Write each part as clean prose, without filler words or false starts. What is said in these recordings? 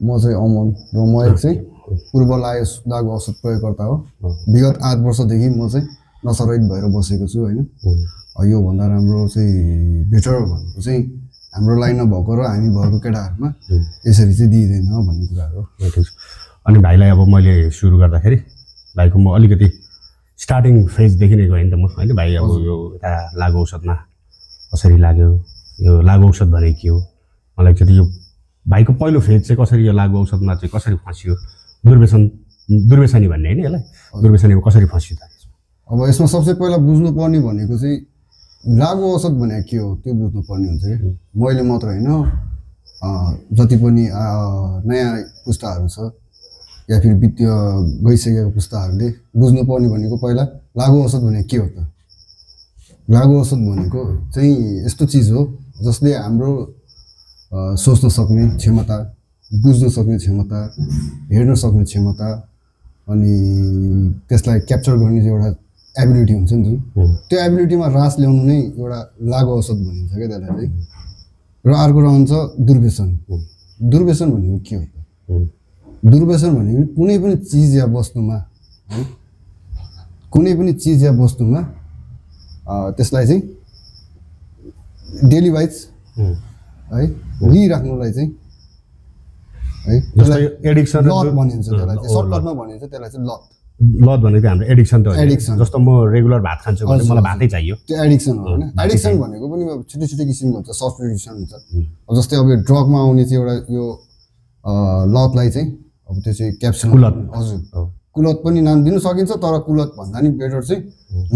म चाहिँ अमन र म एक चाहिँ पूर्व लागु औषध प्रयोगकर्ता हो। विगत 8 वर्षदेखि म चाहिँ नसारहित भएर बसेको छु हैन। यो भन्दा राम्रो चाहिँ बेटर भनेको चाहिँ हाम्रो लाइनमा भएको र हामी भएको केटाहरुमा यसरी चाहिँ दिइदैन भन्ने कुराहरु हो। अनि भाइलाई अब मैले सुरु गर्दाखेरि भाइको म अलिकति स्टार्टिङ फेजदेखि नै गएँ नि त म हैन। भाइ अब यो यता लागु औषधमा कसरी लाग्यो, यो लागु औषध भने के हो, मलाई चाहिँ यो भाइको पहिलो फेज चाहिँ कसरी यो लागु औषधमा चाहिँ कसरी फस्यो, दुर्व्यसनी भन्ने हैन यसलाई, दुर्व्यसनीमा कसरी फस्यो त? अब यसमा सबसे पहिला बुझ्नु पर्ने भनेको चाहिँ लागु औषध भने के हो त्यो बुझ्नु पर्ने हुन्छ के। मैले मात्र हैन जति पनि नयाँ पुस्ताहरु छ या फिर वित्तीय गइसकेको पुस्ताहरुले बुझ्नु पर्ने भनेको पहिला लागु औषध भने के हो त। लागु औषध भनेको चाहिँ यस्तो चीज हो जसले हाम्रो सोच्न सक्ने क्षमता, बुझ्न सक्ने क्षमता, हेर्न सक्ने क्षमता अनि त्यसलाई क्याप्चर गर्ने एउटा एबिलिटी हुन्छ नि त्यो एबिलिटीमा रास ल्याउनु नै एउटा लागु औषध भनिन्छ के त्यसलाई चाहिँ। र अर्को रहन्छ दुर्व्यसन। दुर्व्यसन भनेको के हो त? दुर्व्यसन भनेको कुनै पनि चीज या वस्तुमा है, कुनै पनि चीज या वस्तुमा त्यसलाई चाहिँ डेली वाइज है लिइराख्नुलाई चाहिँ है त्यसलाई एडिक्सन लत भनिन्छ। त्यसलाई चाहिँ सर्टकटमा भनिन्छ त्यसलाई चाहिँ लत। लत भनेको हाम्रो एडिक्सन त हो। एडिक्सन जस्तो म रेगुलर भात खान्छु भने मलाई भातै चाहियो, त्यो एडिक्सन हो हैन। एडिक्सन भनेको पनि छुट्टै छुट्टै किसिमको हुन्छ, सफ्ट एडिक्सन हुन्छ। अब जस्तै अब यो ड्रगमा आउने चाहिँ एउटा यो लतलाई चाहिँ अब त्यो चाहिँ क्याप्सुल कुलत। हजुर कुलत पनि नाम दिन सकिन्छ, तर कुलत भन्दा नि बेटर चाहिँ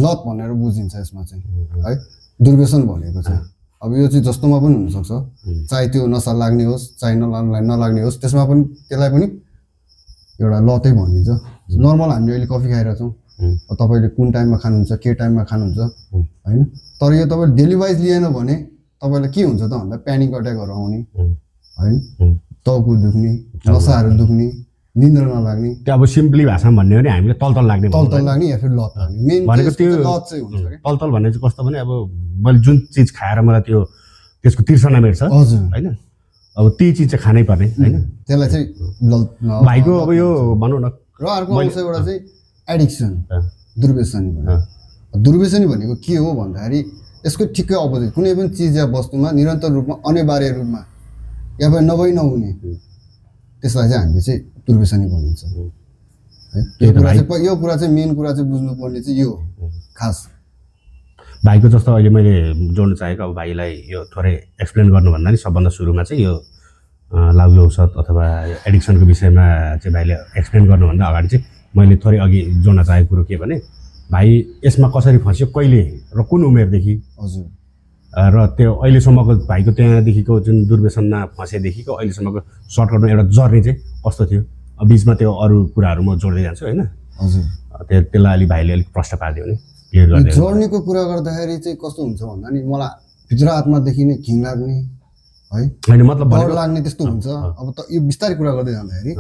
लत भनेर बुझिन्छ यसमा चाहिँ है। दुर्व्यसन भनेको चाहिँ अब यो चाहिँ जस्तोमा पनि हुन सक्छ, चाहे त्यो नसा लाग्ने होस् चाहे नलाग्ने होस्, त्यसमा पनि त्यसलाई पनि एउटा लतै भनिन्छ। नर्मल हामीले अहिले कफी खाइरहेको छौँ, तपाईले कुन टाइममा खानुहुन्छ, के टाइममा खानुहुन्छ हैन। तर यो तपाईले डेली वाइज लिएन भने तपाईलाई के हुन्छ त भन्दा प्यानिक अट्याकहरु आउने हैन, टाउको दुख्ने, नसाहरु दुख्ने, निन्द्रा नलाग्ने। त्यो अब सिम्पली भाषामा भन्ने हो भने हामीले तलतल लाग्ने या फिर लत लाग्ने। मेन भनेको त्यो लत चाहिँ हुन्छ के। तलतल भन्ने चाहिँ कस्तो भने अब मैले जुन चीज खाएर मलाई त्यो त्यसको तिर्सना मेट्छ हजुर हैन, अब ती चीज चाहिँ खानै पर्ने हैन, त्यसलाई चाहिँ लत। भाइको अब यो भनौँ न। र अर्को आउँछ एउटा चाहिँ एडिक्सन, दुर्व्यसनी भनेको। दुर्व्यसनी भनेको के हो भन्दाखेरि यसको ठिक्कै अपोजिट, कुनै पनि चीज या वस्तुमा निरन्तर रूपमा अनिवार्य रूपमा या फिर नहुने त्यसलाई चाहिँ हामीले चाहिँ दुर्व्यसनी भनिन्छ है। यो कुरा चाहिँ मेन कुरा चाहिँ बुझ्नु पर्ने चाहिँ यो खास। भाइको जस्तो अहिले मैले जोड्न चाहेको अब भाइलाई यो थोरै एक्सप्लेन गर्नुभन्दा नि सबभन्दा सुरुमा चाहिँ यो लागु औषध अथवा एडिक्सनको विषयमा चाहिँ भाइले एक्सप्लेन गर्नुभन्दा अगाडि चाहिँ मैले थोरै अघि जोड्न चाहेको कुरो के भने भाइ यसमा कसरी फस्यो, कहिले र कुन उमेरदेखि, हजुर र त्यो अहिलेसम्मको भाइको त्यहाँदेखिको जुन दुर्व्यसनमा फसेदेखिको अहिलेसम्मको सर्टकटमा एउटा जर्नी चाहिँ कस्तो थियो। बिचमा त्यो अरू कुराहरू म जोड्दै जान्छु होइन। हजुर त्यसलाई अलिक भाइले अलिक प्रश्न पारिदियो भने क्लियर गरिदियो। जर्नीको कुरा गर्दाखेरि चाहिँ कस्तो हुन्छ भन्दा नि मलाई भित्र आत्मादेखि नै घिन लाग्ने है, होइन मतलब डर लाग्ने त्यस्तो हुन्छ। अब त यो बिस्तारै कुरा गर्दै जाँदाखेरि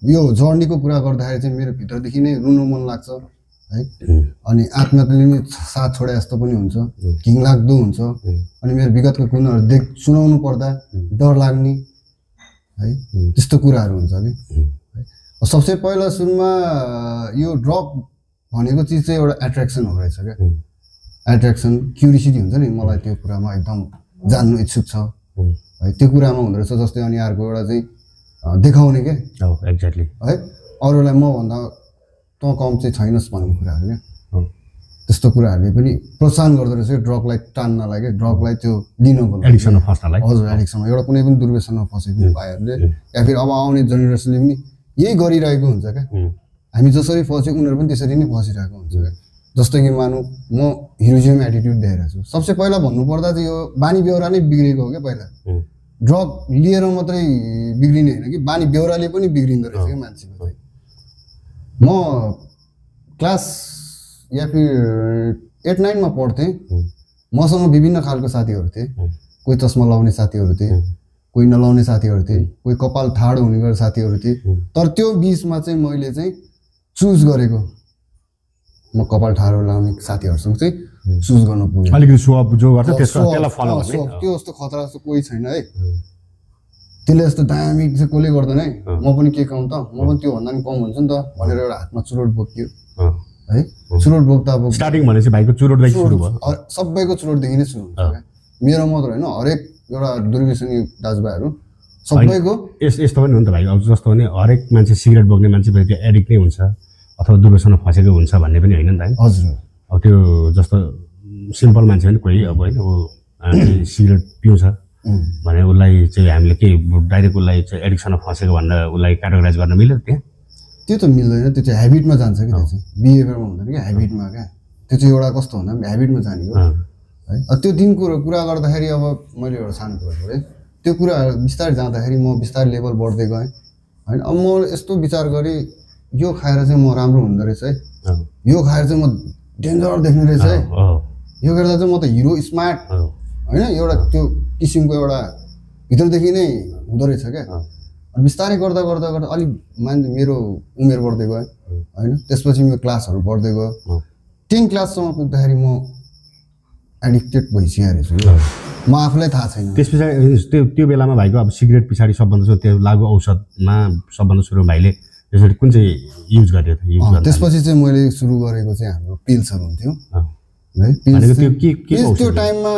यो जर्नीको कुरा गर्दाखेरि चाहिँ मेरो भित्रदेखि नै रुनु मन लाग्छ है, अनि आत्माले नै साथ छोडे जस्तो पनि हुन्छ, घिन लाग्दो हुन्छ। अनि मेरो विगतको कुराहरू सुनाउनु पर्दा डर लाग्ने है, त्यस्तो कुराहरू हुन्छ कि। सबसे पहिला सुरुमा यो ड्रग भनेको चिज चाहिँ एउटा एट्र्याक्सन हो रहेछ क्या। एट्र्याक्सन, क्युरियोसिटी हुन्छ नि, मलाई त्यो कुरामा एकदम जान्नु इच्छुक छ है, त्यो कुरामा हुँदो रहेछ। जस्तै अनि अर्को एउटा चाहिँ देखाउने के एक्ज्याक्टली है, अरूलाई म भन्दा तँ कम चाहिँ छैनस् भन्ने कुराहरू क्या। त्यस्तो कुराहरूले पनि प्रोत्साहन गर्दो रहेछ ड्रगलाई टान्नलाई क्या, ड्रगलाई त्यो लिनको लागि, एडिक्सनमा फस्नलाई। हजुर एडिक्सनमा एउटा कुनै पनि दुर्व्यसनमा फसेको भाइहरूले या फिर अब आउने जेनेरेसनले पनि यही गरिरहेको हुन्छ क्या। हामी जसरी फस्यो उनीहरू पनि त्यसरी नै फसिरहेको हुन्छ क्या। जस्तो कि मानौँ म हिरोजियम एटिट्युड देखेर छु। सबसे पहिला भन्नुपर्दा चाहिँ यो बानी बेहोरा नै बिग्रेको हो क्या। पहिला ड्रग लिएर मात्रै बिग्रिने होइन कि, बानी बेहोराले पनि बिग्रिँदो रहेछ क्या मान्छेको चाहिँ। म क्लास या फिर 8-9 मा पढ्थेँ, मसँग विभिन्न खालको साथीहरू थिए। कोही चस्मा लाउने साथीहरू थिए, कोही नलाउने साथीहरू थिए, कोही कपाल ठाडो हुने गरेर साथीहरू थिए। तर त्यो बिचमा चाहिँ मैले चाहिँ चुज गरेको, म कपाल ठाडो लाउने साथीहरूसँग चाहिँ चुज गर्न पुगेँ। अलिकति सो अप जो गर्छ त्यसलाई फलो गर्ने, त्यो जस्तो खतरा जस्तो कोही छैन है। त्यसले जस्तो दामी चाहिँ कसले गर्दैन है म पनि के कम त म पनि त्योभन्दा पनि कम हुन्छ नि त भनेर एउटा हातमा चुरोट बोकियो है चुरोट बोक्दा स्टार्टिङ भनेपछि भाइको चुरोटदेखि सुरु भयो सबैको चुरोटदेखि नै सुरु हुन्छ क्या मेरो मात्र होइन हरेक एउटा दुर्व्यसनी दाजुभाइहरू सबैको यस्तो पनि हो नि त भाइ अब जस्तो भने हरेक मान्छे सिगरेट बोक्ने मान्छे त्यो एडिक्ट नै हुन्छ अथवा दुर्व्यसनमा फँसेको हुन्छ भन्ने पनि होइन नि त है हजुर अब त्यो जस्तो सिम्पल मान्छे पनि कोही अब होइन ऊ सिगरेट पिउँछ भने उसलाई चाहिँ हामीले के डाइरेक्ट उसलाई चाहिँ एडिक्सनमा फँसेको भनेर उसलाई क्याटेगोराइज गर्न मिल्यो त्यहाँ त्यो त मिल्दैन त्यो चाहिँ हेबिटमा जान्छ कि त्यो चाहिँ बिहेभियरमा हुँदैन कि हेबिटमा क्या त्यो चाहिँ एउटा कस्तो भन्दा पनि हेबिटमा जाने हो है त्यो दिनको कुरा गर्दाखेरि अब मैले एउटा सानो कुरा गरेँ त्यो कुराहरू बिस्तारै जाँदाखेरि म बिस्तारै लेभल बढ्दै गएँ होइन अब म यस्तो विचार गरेँ यो खाएर चाहिँ म राम्रो हुँदो रहेछ है यो खाएर चाहिँ म डेन्जर देख्ने रहेछ है यो गर्दा चाहिँ म त हिरो स्मार्ट होइन एउटा त्यो किसिमको एउटा भित्रदेखि नै हुँदो रहेछ क्या अनि बिस्तारै गर्दा गर्दा गर्दा अलिक मेरो उमेर बढ्दै गयो होइन त्यसपछि मेरो क्लासहरू बढ्दै गयो 10 क्लाससम्म पुग्दाखेरि म एडिक्टेड भइसकेको रहेछु म आफूलाई थाहा छैन त्यस पछाडि त्यो बेलामा भाइको अब सिगरेट पछाडि सबभन्दा त्यो लागु औषधमा सबभन्दा सुरु भाइले त्यसरी कुन चाहिँ युज गर्यो त त्यसपछि चाहिँ मैले सुरु गरेको चाहिँ हाम्रो पिल्सहरू हुन्थ्यो है पिल्स त्यो टाइममा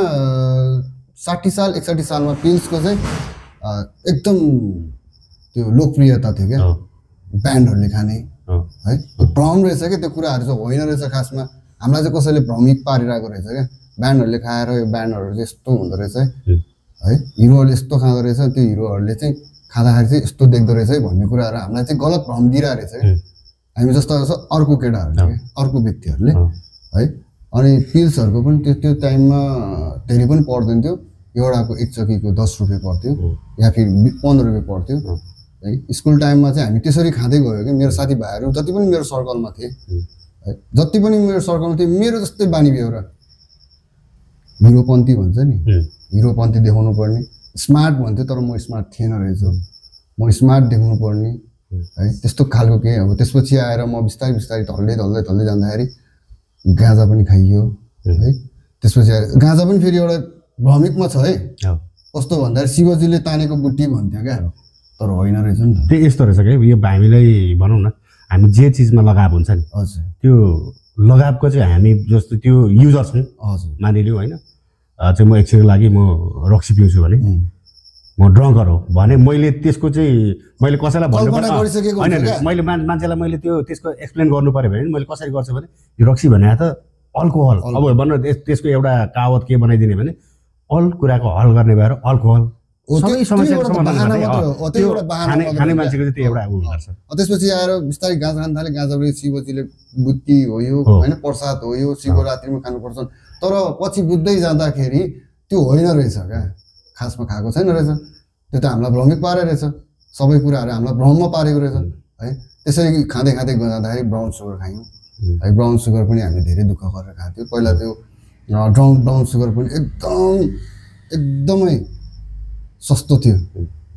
60 साल 61 सालमा पिल्सको चाहिँ एकदम त्यो लोकप्रियता थियो क्या ब्यान्डहरूले खाने है भ्रम रहेछ क्या त्यो कुराहरू चाहिँ होइन रहेछ खासमा हामीलाई चाहिँ कसैले भ्रमिक पारिरहेको रहेछ क्या ब्यान्डहरूले खाएर यो ब्यान्डहरू चाहिँ यस्तो हुँदो रहेछ है हिरोहरूले यस्तो खाँदो रहेछ त्यो हिरोहरूले चाहिँ खाँदाखेरि चाहिँ यस्तो देख्दो रहेछ है भन्ने कुराहरू हामीलाई चाहिँ गलत भ्रम दिइरहेको रहेछ क्या हामी जस्तो अर्को केटाहरूले अर्को व्यक्तिहरूले है अनि पिल्सहरूको पनि त्यो टाइममा धेरै पनि पर्दैन थियो एउटाको एक चक्कीको 10 रुपियाँ पर्थ्यो या फिर 15 रुपियाँ पर्थ्यो है स्कुल टाइममा चाहिँ हामी त्यसरी खाँदै गयो कि मेरो साथीभाइहरू जति पनि मेरो सर्कलमा थिए है जति पनि मेरो सर्कलमा थिए मेरो जस्तै बानी बेहोरा हिरोपन्थी भन्छ नि हिरोपन्थी देखाउनु पर्ने स्मार्ट भन्थ्यो तर म स्मार्ट थिएन रहेछ म स्मार्ट देखाउनु पर्ने है त्यस्तो खालको के अब त्यसपछि आएर म बिस्तारै बिस्तारै ढल्दै ढल्दै ढल्दै जाँदाखेरि गाँजा पनि खाइयो है त्यसपछि आएर गाँजा पनि फेरि एउटा भ्रमिकमा छ है कस्तो भन्दाखेरि शिवजीले तानेको बुट्टी भन्थ्यो क्या तर होइन रहेछ नि त त्यो यस्तो रहेछ क्या यो हामीलाई भनौँ न हामी जे चिजमा लगाव हुन्छ नि हजुर त्यो लगावको चाहिँ हामी जस्तो त्यो युजर छौँ हजुर मानिलिउँ होइन चाहिँ म एकछिनको लागि म रक्सी पिउँछु भने म ड्रङ्कर हो भने मैले त्यसको चाहिँ मैले कसैलाई भन्नु होइन मैले मान्छेलाई मैले त्यो त्यसको एक्सप्लेन गर्नु पऱ्यो भने मैले कसरी गर्छु भने यो रक्सी भने त अल्कोहल अब भन्नु त्यसको एउटा कावत के बनाइदिने भने अल कुराको हल गर्ने भएर अल्कोहल सबै समस्याको समाधान खाने मान्छेको चाहिँ त्यो एउटा उ गर्छ त्यसपछि आएर बिस्तारै गाँजा खान थाले गाँजाले शिवजीले बुद्धि हो यो होइन प्रसाद हो यो शिवरात्रिमा खानुपर्छ तर पछि बुझ्दै जाँदाखेरि त्यो होइन रहेछ क्या खासमा खाएको छैन रहेछ त्यो त हामीलाई भ्रमिक पारे रहेछ सबै कुराहरू हामीलाई भ्रममा पारेको रहेछ है त्यसरी खाँदै खाँदै जाँदाखेरि ब्राउन सुगर खायौँ है ब्राउन सुगर पनि हामीले धेरै दुःख गरेर खान्थ्यौँ पहिला त्यो ब्राउन सुगर पनि एकदमै सस्तो थियो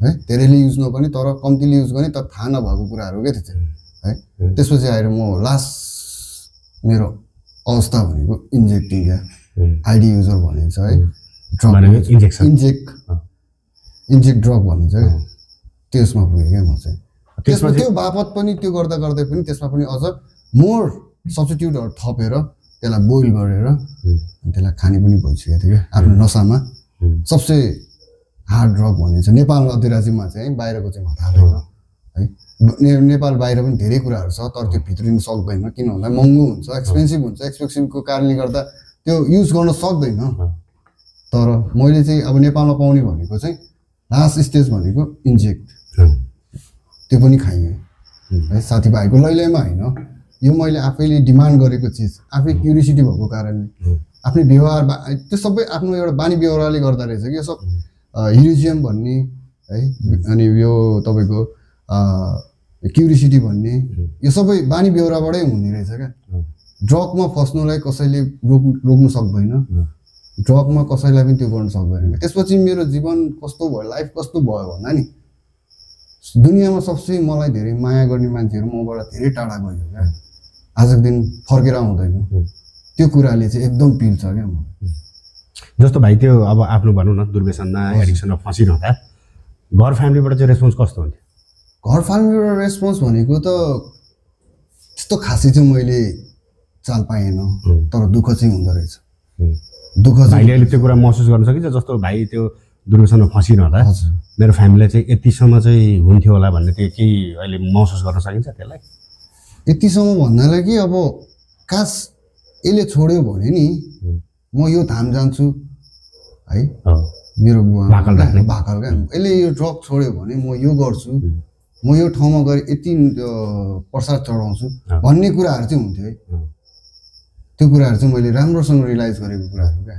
है धेरैले युज नगर्ने तर कम्तीले युज गर्ने तर थाहा नभएको कुराहरू क्या त्यो चाहिँ है त्यसपछि आएर म लास्ट मेरो अवस्था भनेको इन्जेक्टिङ क्या आइडी युजर भनिन्छ है ड्रग इन्जेक्ट ड्रग भनिन्छ क्या त्यसमा पुगेँ क्या म चाहिँ त्यसमा त्यो बापत पनि त्यो गर्दा गर्दै पनि त्यसमा पनि अझ मोर सब्स्टिट्युटहरू थपेर त्यसलाई बोइल गरेर त्यसलाई खाने पनि भइसकेको थियो क्या आफ्नो नसामा सबसे हार्ड ड्रग भनिन्छ नेपाल अधिराज्यमा चाहिँ बाहिरको चाहिँ थाहा छैन है नेपाल बाहिर पनि धेरै कुराहरू छ तर त्यो भित्रिन सक्दैन किन भन्दा महँगो हुन्छ एक्सपेन्सिभ हुन्छ एक्सपेन्सिभको कारणले गर्दा त्यो युज गर्न सक्दैन तर मैले चाहिँ अब नेपालमा पाउने भनेको चाहिँ लास्ट स्टेज भनेको इन्जेक्ट त्यो पनि खाएँ है साथीभाइको लैलैमा होइन यो मैले आफैले डिमान्ड गरेको चिज आफै क्युरियोसिटी भएको कारणले आफ्नै व्यवहार त्यो सबै आफ्नो एउटा बानी व्यवहारले गर्दा रहेछ कि यो सब हिरोजियम भन्ने है अनि यो तपाईँको क्युरियोसिटी भन्ने यो सबै बानी बेहोराबाटै हुने रहेछ क्या ड्रगमा फस्नुलाई कसैले रोक्नु सक्दैन ड्रगमा कसैलाई पनि त्यो गर्न सक्दैन त्यसपछि मेरो जीवन कस्तो भयो लाइफ कस्तो भयो भन्दा नि दुनियाँमा सबसे मलाई धेरै माया गर्ने मान्छेहरू मबाट धेरै टाढा गयो क्या आजको दिन फर्केर आउँदैन त्यो कुराले चाहिँ एकदम पिल्छ क्या म जस्तो भाइ त्यो अब आफ्नो भनौँ न दुर्व्यसनमा एडिक्सनमा फँसिरहँदा घर फ्यामिलीबाट चाहिँ रेस्पोन्स कस्तो हुन्थ्यो? घर फ्यामिलीबाट रेस्पोन्स भनेको त त्यस्तो खासै चाहिँ मैले चाल पाएन, तर दुःख चाहिँ हुँदो रहेछ। दुःख भाइले अहिले त्यो कुरा महसुस गर्न सकिन्छ? जस्तो भाइ त्यो दुर्घटनामा फसिरहँदा मेरो फ्यामिलीलाई चाहिँ यतिसम्म चाहिँ हुन्थ्यो होला भन्ने त्यो केही अहिले महसुस गर्न सकिन्छ त्यसलाई? यतिसम्म भन्नालाई कि अब कास यसले छोड्यो भने नि म यो धाम जान्छु है, मेरो बुवा भाकल क्या, यसले यो ड्रग छोड्यो भने म यो गर्छु, म यो ठाउँमा गएर यति प्रसाद चढाउँछु भन्ने कुराहरू चाहिँ हुन्थ्यो है। त्यो कुराहरू चाहिँ मैले राम्रोसँग रियलाइज गरेको कुराहरू क्या।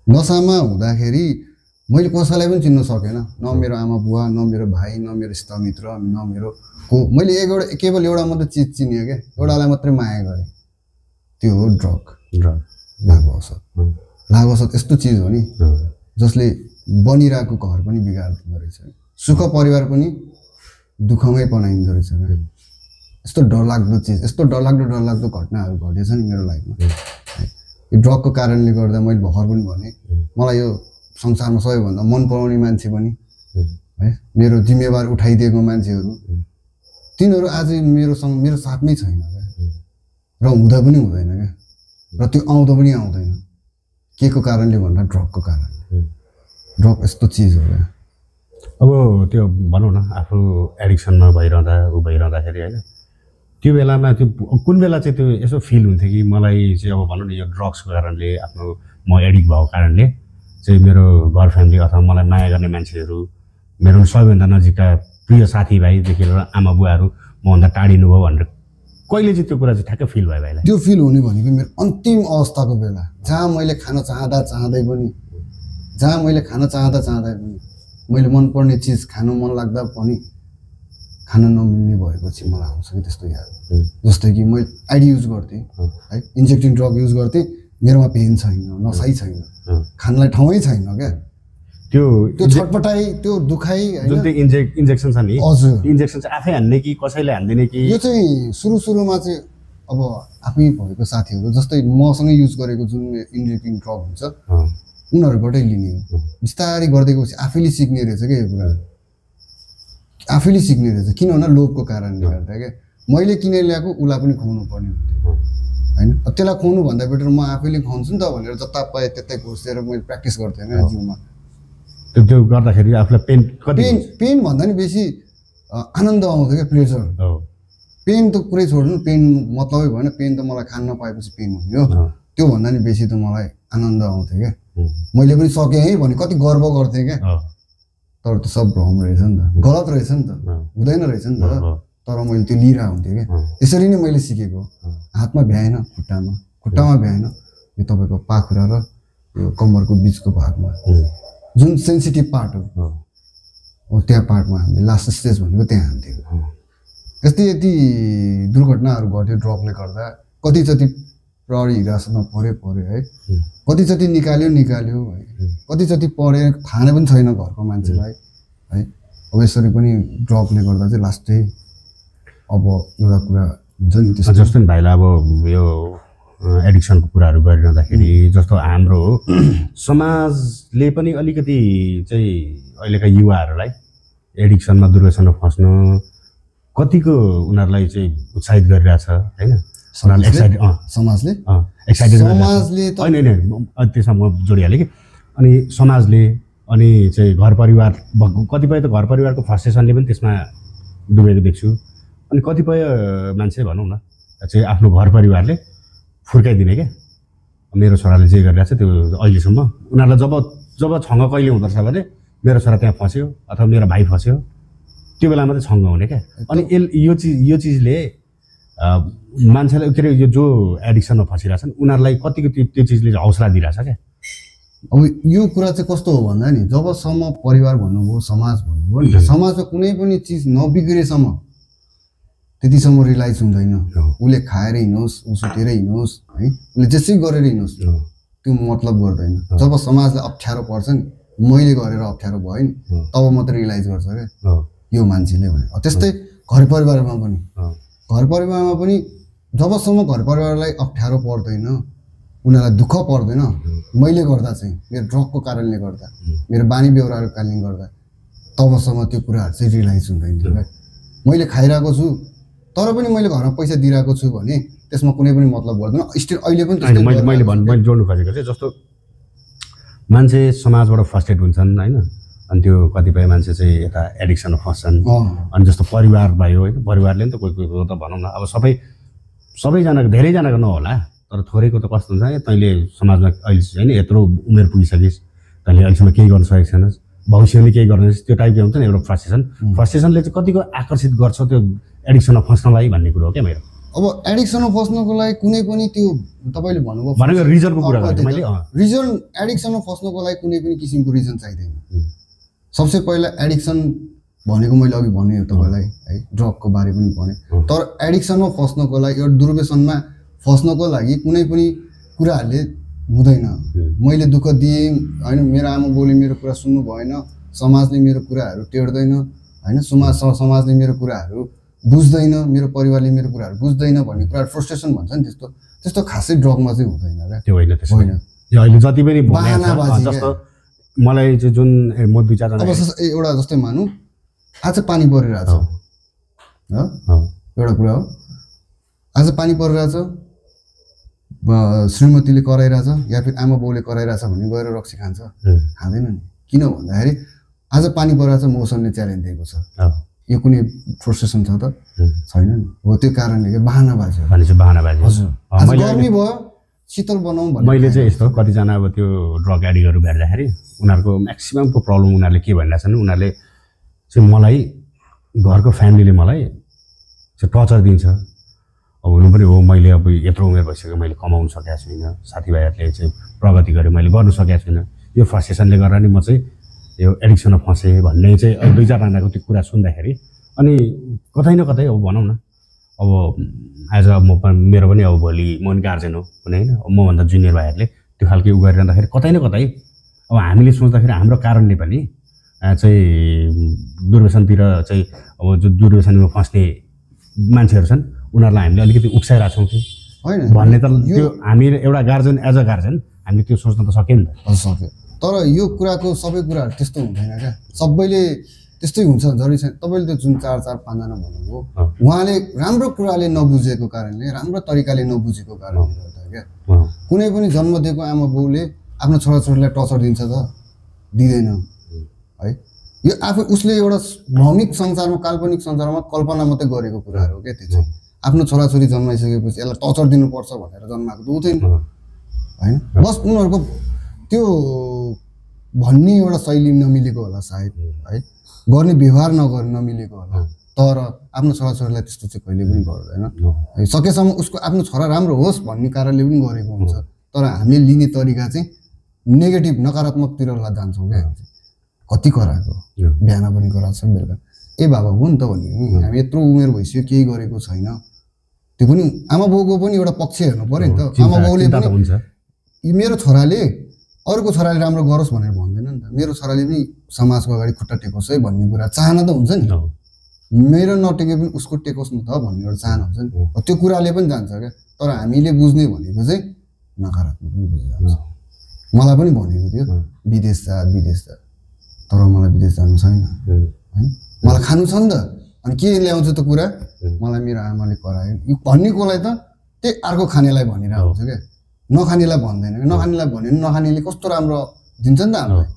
नसामा हुँदाखेरि मैले कसैलाई पनि चिन्न सकेन, न मेरो आमा बुवा, न मेरो भाइ, न मेरो इष्टमित्र, न मेरो को। मैले केवल एउटा मात्रै चिज चिनेँ क्या, एउटालाई मात्रै माया गरेँ, त्यो हो ड्रग, लागु औषध। लागु औषध यस्तो चिज हो नि जसले बनिरहेको घर पनि बिगारिदिँदो रहेछ, सुख परिवार पनि दुःखमै बनाइदिँदो रहेछ क्या। यस्तो डरलाग्दो चिज, यस्तो डरलाग्दो घटनाहरू घटेछ नि मेरो लाइफमा। यो ड्रगको कारणले गर्दा मैले भर्खर पनि भने मलाई यो संसारमा सबैभन्दा मन पराउने मान्छे पनि है, मेरो जिम्मेवार उठाइदिएको मान्छेहरू, तिनीहरू आज मेरो साथमै छैन क्या, र हुँदा पनि हुँदैन क्या, र त्यो आउँदो पनि आउँदैन। के को कारणले भन्दा ड्रगको कारणले। ड्रग यस्तो चिज हो क्या। अब त्यो भनौँ न आफू एडिक्सनमा भइरहँदाखेरि होइन, त्यो बेलामा त्यो कुन बेला चाहिँ त्यो यसो फिल हुन्थ्यो कि मलाई चाहिँ अब भनौँ न यो ड्रग्सको कारणले, आफ्नो म एडिक्ट भएको कारणले चाहिँ मेरो घर फ्यामिली अथवा मलाई माया गर्ने मान्छेहरू, मेरो सबैभन्दा नजिकका प्रिय साथीभाइदेखि लिएर आमा बुवाहरू मभन्दा टाढिनु भयो भनेर कहिले चाहिँ त्यो कुरा चाहिँ ठ्याक्कै फिल भयो भाइलाई? त्यो फिल हुने भनेको मेरो अन्तिम अवस्थाको बेला, जहाँ मैले खान चाहँदै पनि मैले मनपर्ने चिज खान मन लाग्दा पनि खान नमिल्ने भएपछि मलाई आउँछ कि त्यस्तो याद। जस्तै कि मैले आइडी युज गर्थेँ है, इन्जेक्टिङ ड्रग युज गर्थेँ, मेरोमा पेन छैन, नसाइ छैन, खानलाई ठाउँै छैन क्या। त्यो छटपटाइ, त्यो दुखाइ, जुन त्यो इन्जेक्सन छ नि, हजुर, इन्जेक्सन चाहिँ आफै हान्ने कि कसैले हान्दिने कि? यो चाहिँ सुरुमा चाहिँ अब आफै भएको साथीहरू जस्तै मसँगै युज गरेको जुन इन्जेक्टिङ ड्रग हुन्छ उनीहरूबाटै लिने हो। बिस्तारै गर्दै गएपछि आफैले सिक्ने रहेछ क्या यो कुरा, आफैले सिक्ने रहेछ। किन भन्दा लोभको कारणले गर्दा क्या, मैले किनेर ल्याएको उसलाई पनि खुवाउनु पर्ने हुन्थ्यो होइन। त्यसलाई खुवाउनु भन्दा बेटर म आफैले खुवाउँछु नि त भनेर जता पाएँ त्यतै घुसेर मैले प्र्याक्टिस गर्थेँ होइन जिउमा। त्यो गर्दाखेरि आफूलाई पेन भन्दा नि बेसी आनन्द आउँथ्यो क्या, प्लेजर। पेन त कुरै छोड्नु, पेन मतलबै भएन, पेन त मलाई खान नपाएपछि पेन हुन्थ्यो, त्यो भन्दा नि बेसी त मलाई आनन्द आउँथ्यो क्या। मैले पनि सकेँ है भने कति गर्व गर्थेँ क्या। तर त्यो सब भ्रम रहेछ नि त, गलत रहेछ नि त, हुँदैन रहेछ नि त। तर मैले त्यो लिइरहेको हुन्थेँ क्या। त्यसरी नै मैले सिकेको। हातमा भ्याएन, खुट्टामा भ्याएन, यो तपाईँको पाखुरा र यो कम्मरको बिचको भागमा जुन सेन्सिटिभ पार्ट हो त्यहाँ पार्टमा हामीले लास्ट स्टेज भनेको त्यहाँ हान्थ्यो। यति दुर्घटनाहरू घट्यो ड्रगले गर्दा। कति जति प्रहरी हिरासतमा पर्यो है, कति जति निकाल्यो है, कति जति पढे थाहा पनि छैन घरको मान्छेलाई है। अब यसरी पनि ड्रगले गर्दा चाहिँ लास्ट चाहिँ अब एउटा कुरा हुन्छ नि त्यस्तो। जस्तो नि भाइलाई अब यो एडिक्सनको कुराहरू गरिरहँदाखेरि जस्तो हाम्रो समाजले पनि अलिकति चाहिँ अहिलेका युवाहरूलाई एडिक्सनमा दुर्व्यसनमा फस्न कतिको उनीहरूलाई चाहिँ उत्साहित गरिरहेछ होइन? समाजले त्यसमा म जोडिहालेँ कि। अनि समाजले अनि चाहिँ घर परिवार कतिपय त घर परिवारको फ्रस्ट्रेसनले पनि त्यसमा डुबेको देख्छु। अनि कतिपय मान्छे भनौँ न चाहिँ आफ्नो घर परिवारले फुर्काइदिने क्या, मेरो छोराले जे गरिरहेको छ त्यो अहिलेसम्म उनीहरूलाई जब छङ्ग कहिले हुँदो रहेछ भने मेरो छोरा त्यहाँ फस्यो अथवा मेरो भाइ फस्यो, त्यो बेलामा चाहिँ छङ्ग हुने क्या। अनि यो चिजले मान्छेलाई के अरे यो जो एडिक्सनमा फसिरहेछन् उनीहरूलाई कतिको त्यो चिजले हौसला दिइरहेछ क्या। अब यो कुरा चाहिँ कस्तो हो भन्दा नि जबसम्म परिवार भन्नुभयो, समाज भन्नुभयो नि, समाजमा कुनै पनि चिज नबिग्रेसम्म त्यतिसम्म रियलाइज हुँदैन। उसले खाएर हिँडोस्, उसुतेर हिँडोस् है, उसले जेसै गरेर हिँडोस् त्यो मतलब गर्दैन। जब समाजलाई अप्ठ्यारो पर्छ नि, मैले गरेर अप्ठ्यारो भयो नि, तब मात्रै रियलाइज गर्छ क्या यो मान्छेले भने। त्यस्तै घर परिवारमा पनि जबसम्म घर परिवारलाई अप्ठ्यारो पर्दैन, उनीहरूलाई दुःख पर्दैन मैले गर्दा चाहिँ, मेरो ड्रगको कारणले गर्दा, मेरो बानी व्यवहारको कारणले गर्दा, तबसम्म त्यो कुराहरू चाहिँ रियलाइज हुँदैन क्या मैले खाइरहेको छु तर पनि मैले घरमा पैसा दिइरहेको छु भने त्यसमा कुनै पनि मतलब गर्दैन स्टिल अहिले पनि मैले जोड्नु खोजेको चाहिँ जस्तो मान्छे समाजबाट फ्रस्ट्रेट हुन्छन् होइन अनि त्यो कतिपय मान्छे चाहिँ यता एडिक्सनमा फस्छन् अनि जस्तो परिवार भयो होइन परिवारले नि त कोही कोही त भनौँ न अब सबैजनाको धेरैजनाको नहोला तर थोरैको त कस्तो हुन्छ तैँले समाजमा अहिले चाहिँ होइन यत्रो उमेर पुगिसकिस् तैँले अहिलेसम्म केही गर्न सकेको छैनस् भविष्यले केही गर्न त्यो टाइपको हुन्छ नि एउटा फ्रस्ट्रेसनले चाहिँ कतिको आकर्षित गर्छ त्यो एडिक्सनमा फस्नलाई भन्ने कुरो हो क्या मेरो अब एडिक्सनमा फस्नको लागि कुनै पनि त्यो तपाईँले भनेको रिजनको कुरा गरेँ मैले रिजन एडिक्सनमा फस्नको लागि कुनै पनि किसिमको रिजन चाहिँदैन सबसे पहिला एडिक्सन भनेको मैले अघि भने तपाईँलाई है ड्रगको बारे पनि भने तर एडिक्सनमा फस्नको लागि एउटा दुर्व्यसनमा फस्नको लागि कुनै पनि कुराहरूले हुँदैन मैले दुःख दिएँ होइन मेरो आमा बाउले मेरो कुरा सुन्नु भएन समाजले मेरो कुराहरू टेर्दैन होइन समाजले मेरो कुराहरू बुझ्दैन मेरो परिवारले मेरो कुराहरू बुझ्दैन भन्ने कुरा फ्रस्ट्रेसन भन्छ नि त्यस्तो खासै ड्रगमा चाहिँ हुँदैन क्या त्यो होइन अहिले जति पनि जस्तो मलाई चाहिँ जुन म दुई चारजना एउटा जस्तै मानौँ आज पानी परिरहेछ एउटा कुरा हो आज पानी परिरहेछ श्रीमतीले कराइरहेछ या फिर आमा बाउले कराइरहेछ भने गएर रक्सी खान्छ खाँदैन नि किन भन्दाखेरि आज पानी परिरहेछ मौसमले च्यालेन्ज दिएको छ यो कुनै फ्रस्ट्रेसन छ त छैन नि हो त्यो कारणले बहानाबाजी हजुर गर्मी भयो शीतल बनाउँ भने मैले चाहिँ यस्तो कतिजना अब त्यो ड्रग एडिक्टहरू भेट्दाखेरि उनीहरूको म्याक्सिममको प्रब्लम उनीहरूले के भनिरहेको छन् उनीहरूले चाहिँ मलाई घरको फ्यामिलीले मलाई चाहिँ टर्चर दिन्छ अब हुनु पनि हो मैले अब यत्रो उमेर भइसक्यो मैले कमाउनु सकेको छुइनँ साथीभाइहरूले चाहिँ प्रगति गरेँ मैले गर्नु सकेको छुइनँ यो फ्रस्ट्रेसनले गर्दा नि म चाहिँ यो एडिक्सनमा फसेँ भन्ने चाहिँ अब दुई चारजनाको त्यो कुरा सुन्दाखेरि अनि कतै न कतै अब भनौँ न अब एज अ मेरो पनि अब भोलि म पनि गार्जेन हो भने होइन मभन्दा जुनियर भाइहरूले त्यो खालको उ गरिरहँदाखेरि कतै न कतै अब हामीले सोच्दाखेरि हाम्रो कारणले पनि चाहिँ दुर्व्यसनतिर चाहिँ अब जो दुर्व्यसनमा फस्ने मान्छेहरू छन् उनीहरूलाई हामीले अलिकति उक्साइरहेको छौँ कि होइन भन्ने त त्यो हामी एउटा गार्जेन एज अ गार्जेन हामीले त्यो सोच्न त सक्यो नि त सक्यो तर यो कुराको सबै कुराहरू त्यस्तो हुँदैन क्या सबैले त्यस्तै हुन्छ जरुरी छैन तपाईँले त्यो जुन 4-4 5जना भन्नुभयो उहाँले राम्रो कुराले नबुझेको कारणले राम्रो तरिकाले नबुझेको कारणले गर्दा क्या कुनै पनि जन्म दिएको आमा बाउले आफ्नो छोराछोरीलाई टर्चर दिन्छ त दिँदैन है यो आफू उसले एउटा भौमिक संसारमा काल्पनिक संसारमा कल्पना मात्रै गरेको कुराहरू हो क्या त्यो चाहिँ आफ्नो छोराछोरी जन्माइसकेपछि यसलाई टर्चर दिनुपर्छ भनेर जन्माएको त हुँदैन होइन बस उनीहरूको त्यो भन्ने एउटा शैली नमिलेको होला सायद है गर्ने व्यवहार नमिलेको होला तर आफ्नो छोराछोरीलाई त्यस्तो चाहिँ कहिले पनि गर्दैन सकेसम्म उसको आफ्नो छोरा राम्रो होस् भन्ने कारणले पनि गरेको हुन्छ तर हामीले लिने तरिका चाहिँ नेगेटिभ नकारात्मकतिर जान्छौँ क्या कति कराएको बिहान पनि कराएको छ बेलुका ए बाबा हो नि त भन्ने हामी यत्रो उमेर भइसक्यो केही गरेको छैन त्यो पनि आमा बाउको पनि एउटा पक्ष हेर्नु पर्यो नि त आमा बाउले पनि मेरो छोराले अरूको छोराले राम्रो गरोस् भनेर भन्दैन नि त मेरो छोराले पनि समाजको अगाडि खुट्टा टेकोस् है भन्ने कुरा चाहना त हुन्छ नि मेरो नटेके पनि उसको टेकोस् न त भन्ने एउटा चाहना हुन्छ नि त्यो कुराले पनि जान्छ क्या तर हामीले बुझ्ने भनेको चाहिँ नकारात्मक पनि बुझिरहेको छ मलाई पनि भनेको थियो विदेश जा तर मलाई विदेश जानु छैन होइन मलाई खानु छ नि त अनि के ल्याउँछ त कुरा मलाई मेरो आमाले करायो यो भन्नेकोलाई त त्यही अर्को खानेलाई भनिरहेको हुन्छ क्या नखानेलाई भन्दैन नखानेलाई भन्यो भने नखानेले कस्तो राम्रो दिन्छ नि त हामीलाई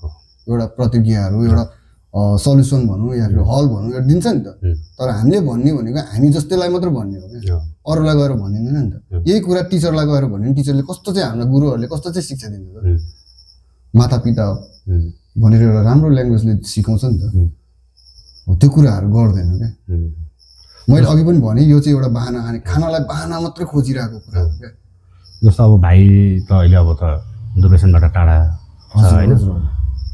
एउटा प्रतिक्रियाहरू एउटा सल्युसन भनौँ या फिर हल भनौँ एउटा दिन्छ नि त तर हामीले भन्ने भनेको हामी जस्तैलाई मात्र भन्ने हो क्या अरूलाई गएर भनिँदैन नि त यही कुरा टिचरलाई गएर भन्यो भने टिचरले कस्तो चाहिँ हामीलाई गुरुहरूले कस्तो चाहिँ शिक्षा दिन्छ त माता पिता भनेर एउटा राम्रो ल्याङ्ग्वेजले सिकाउँछ नि त त्यो कुराहरू गर्दैन क्या मैले अघि पनि भने यो चाहिँ एउटा बाहना खानालाई बाहना मात्रै खोजिरहेको कुरा हो क्या जस्तो अब भाइ त अहिले अब त दुर्व्यसनबाट टाढा छ होइन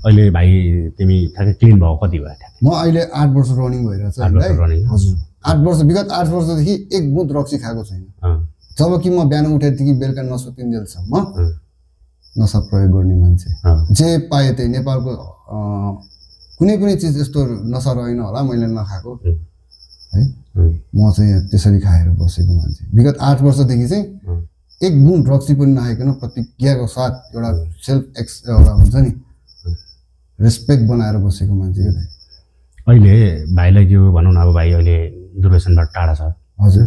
अहिले भाइ तिमी ठ्याक्कै क्लिन भएको कति भयो म अहिले 8 वर्ष रनिङ भइरहेछ हजुर 8 वर्ष विगत 8 वर्षदेखि एक बुँद रक्सी खाएको छैन जब कि म बिहान उठेदेखि बेलुका नसुतिन्जेलसम्म नसा प्रयोग गर्ने मान्छे जे पाएँ त्यही नेपालको कुनै पनि चिज यस्तो नसा रहेन होला मैले नखाएको है म चाहिँ त्यसरी खाएर बसेको मान्छे विगत 8 वर्षदेखि चाहिँ एक बुँद रक्सी पनि नआइकन प्रतिज्ञाको साथ एउटा सेल्फ एउटा हुन्छ नि रेस्पेक्ट बनाएर बसेको मान्छे क्या अहिले भाइलाई के हो भनौँ न, अब भाइ अहिले दुर्व्यसनबाट टाढा छ। हजुर।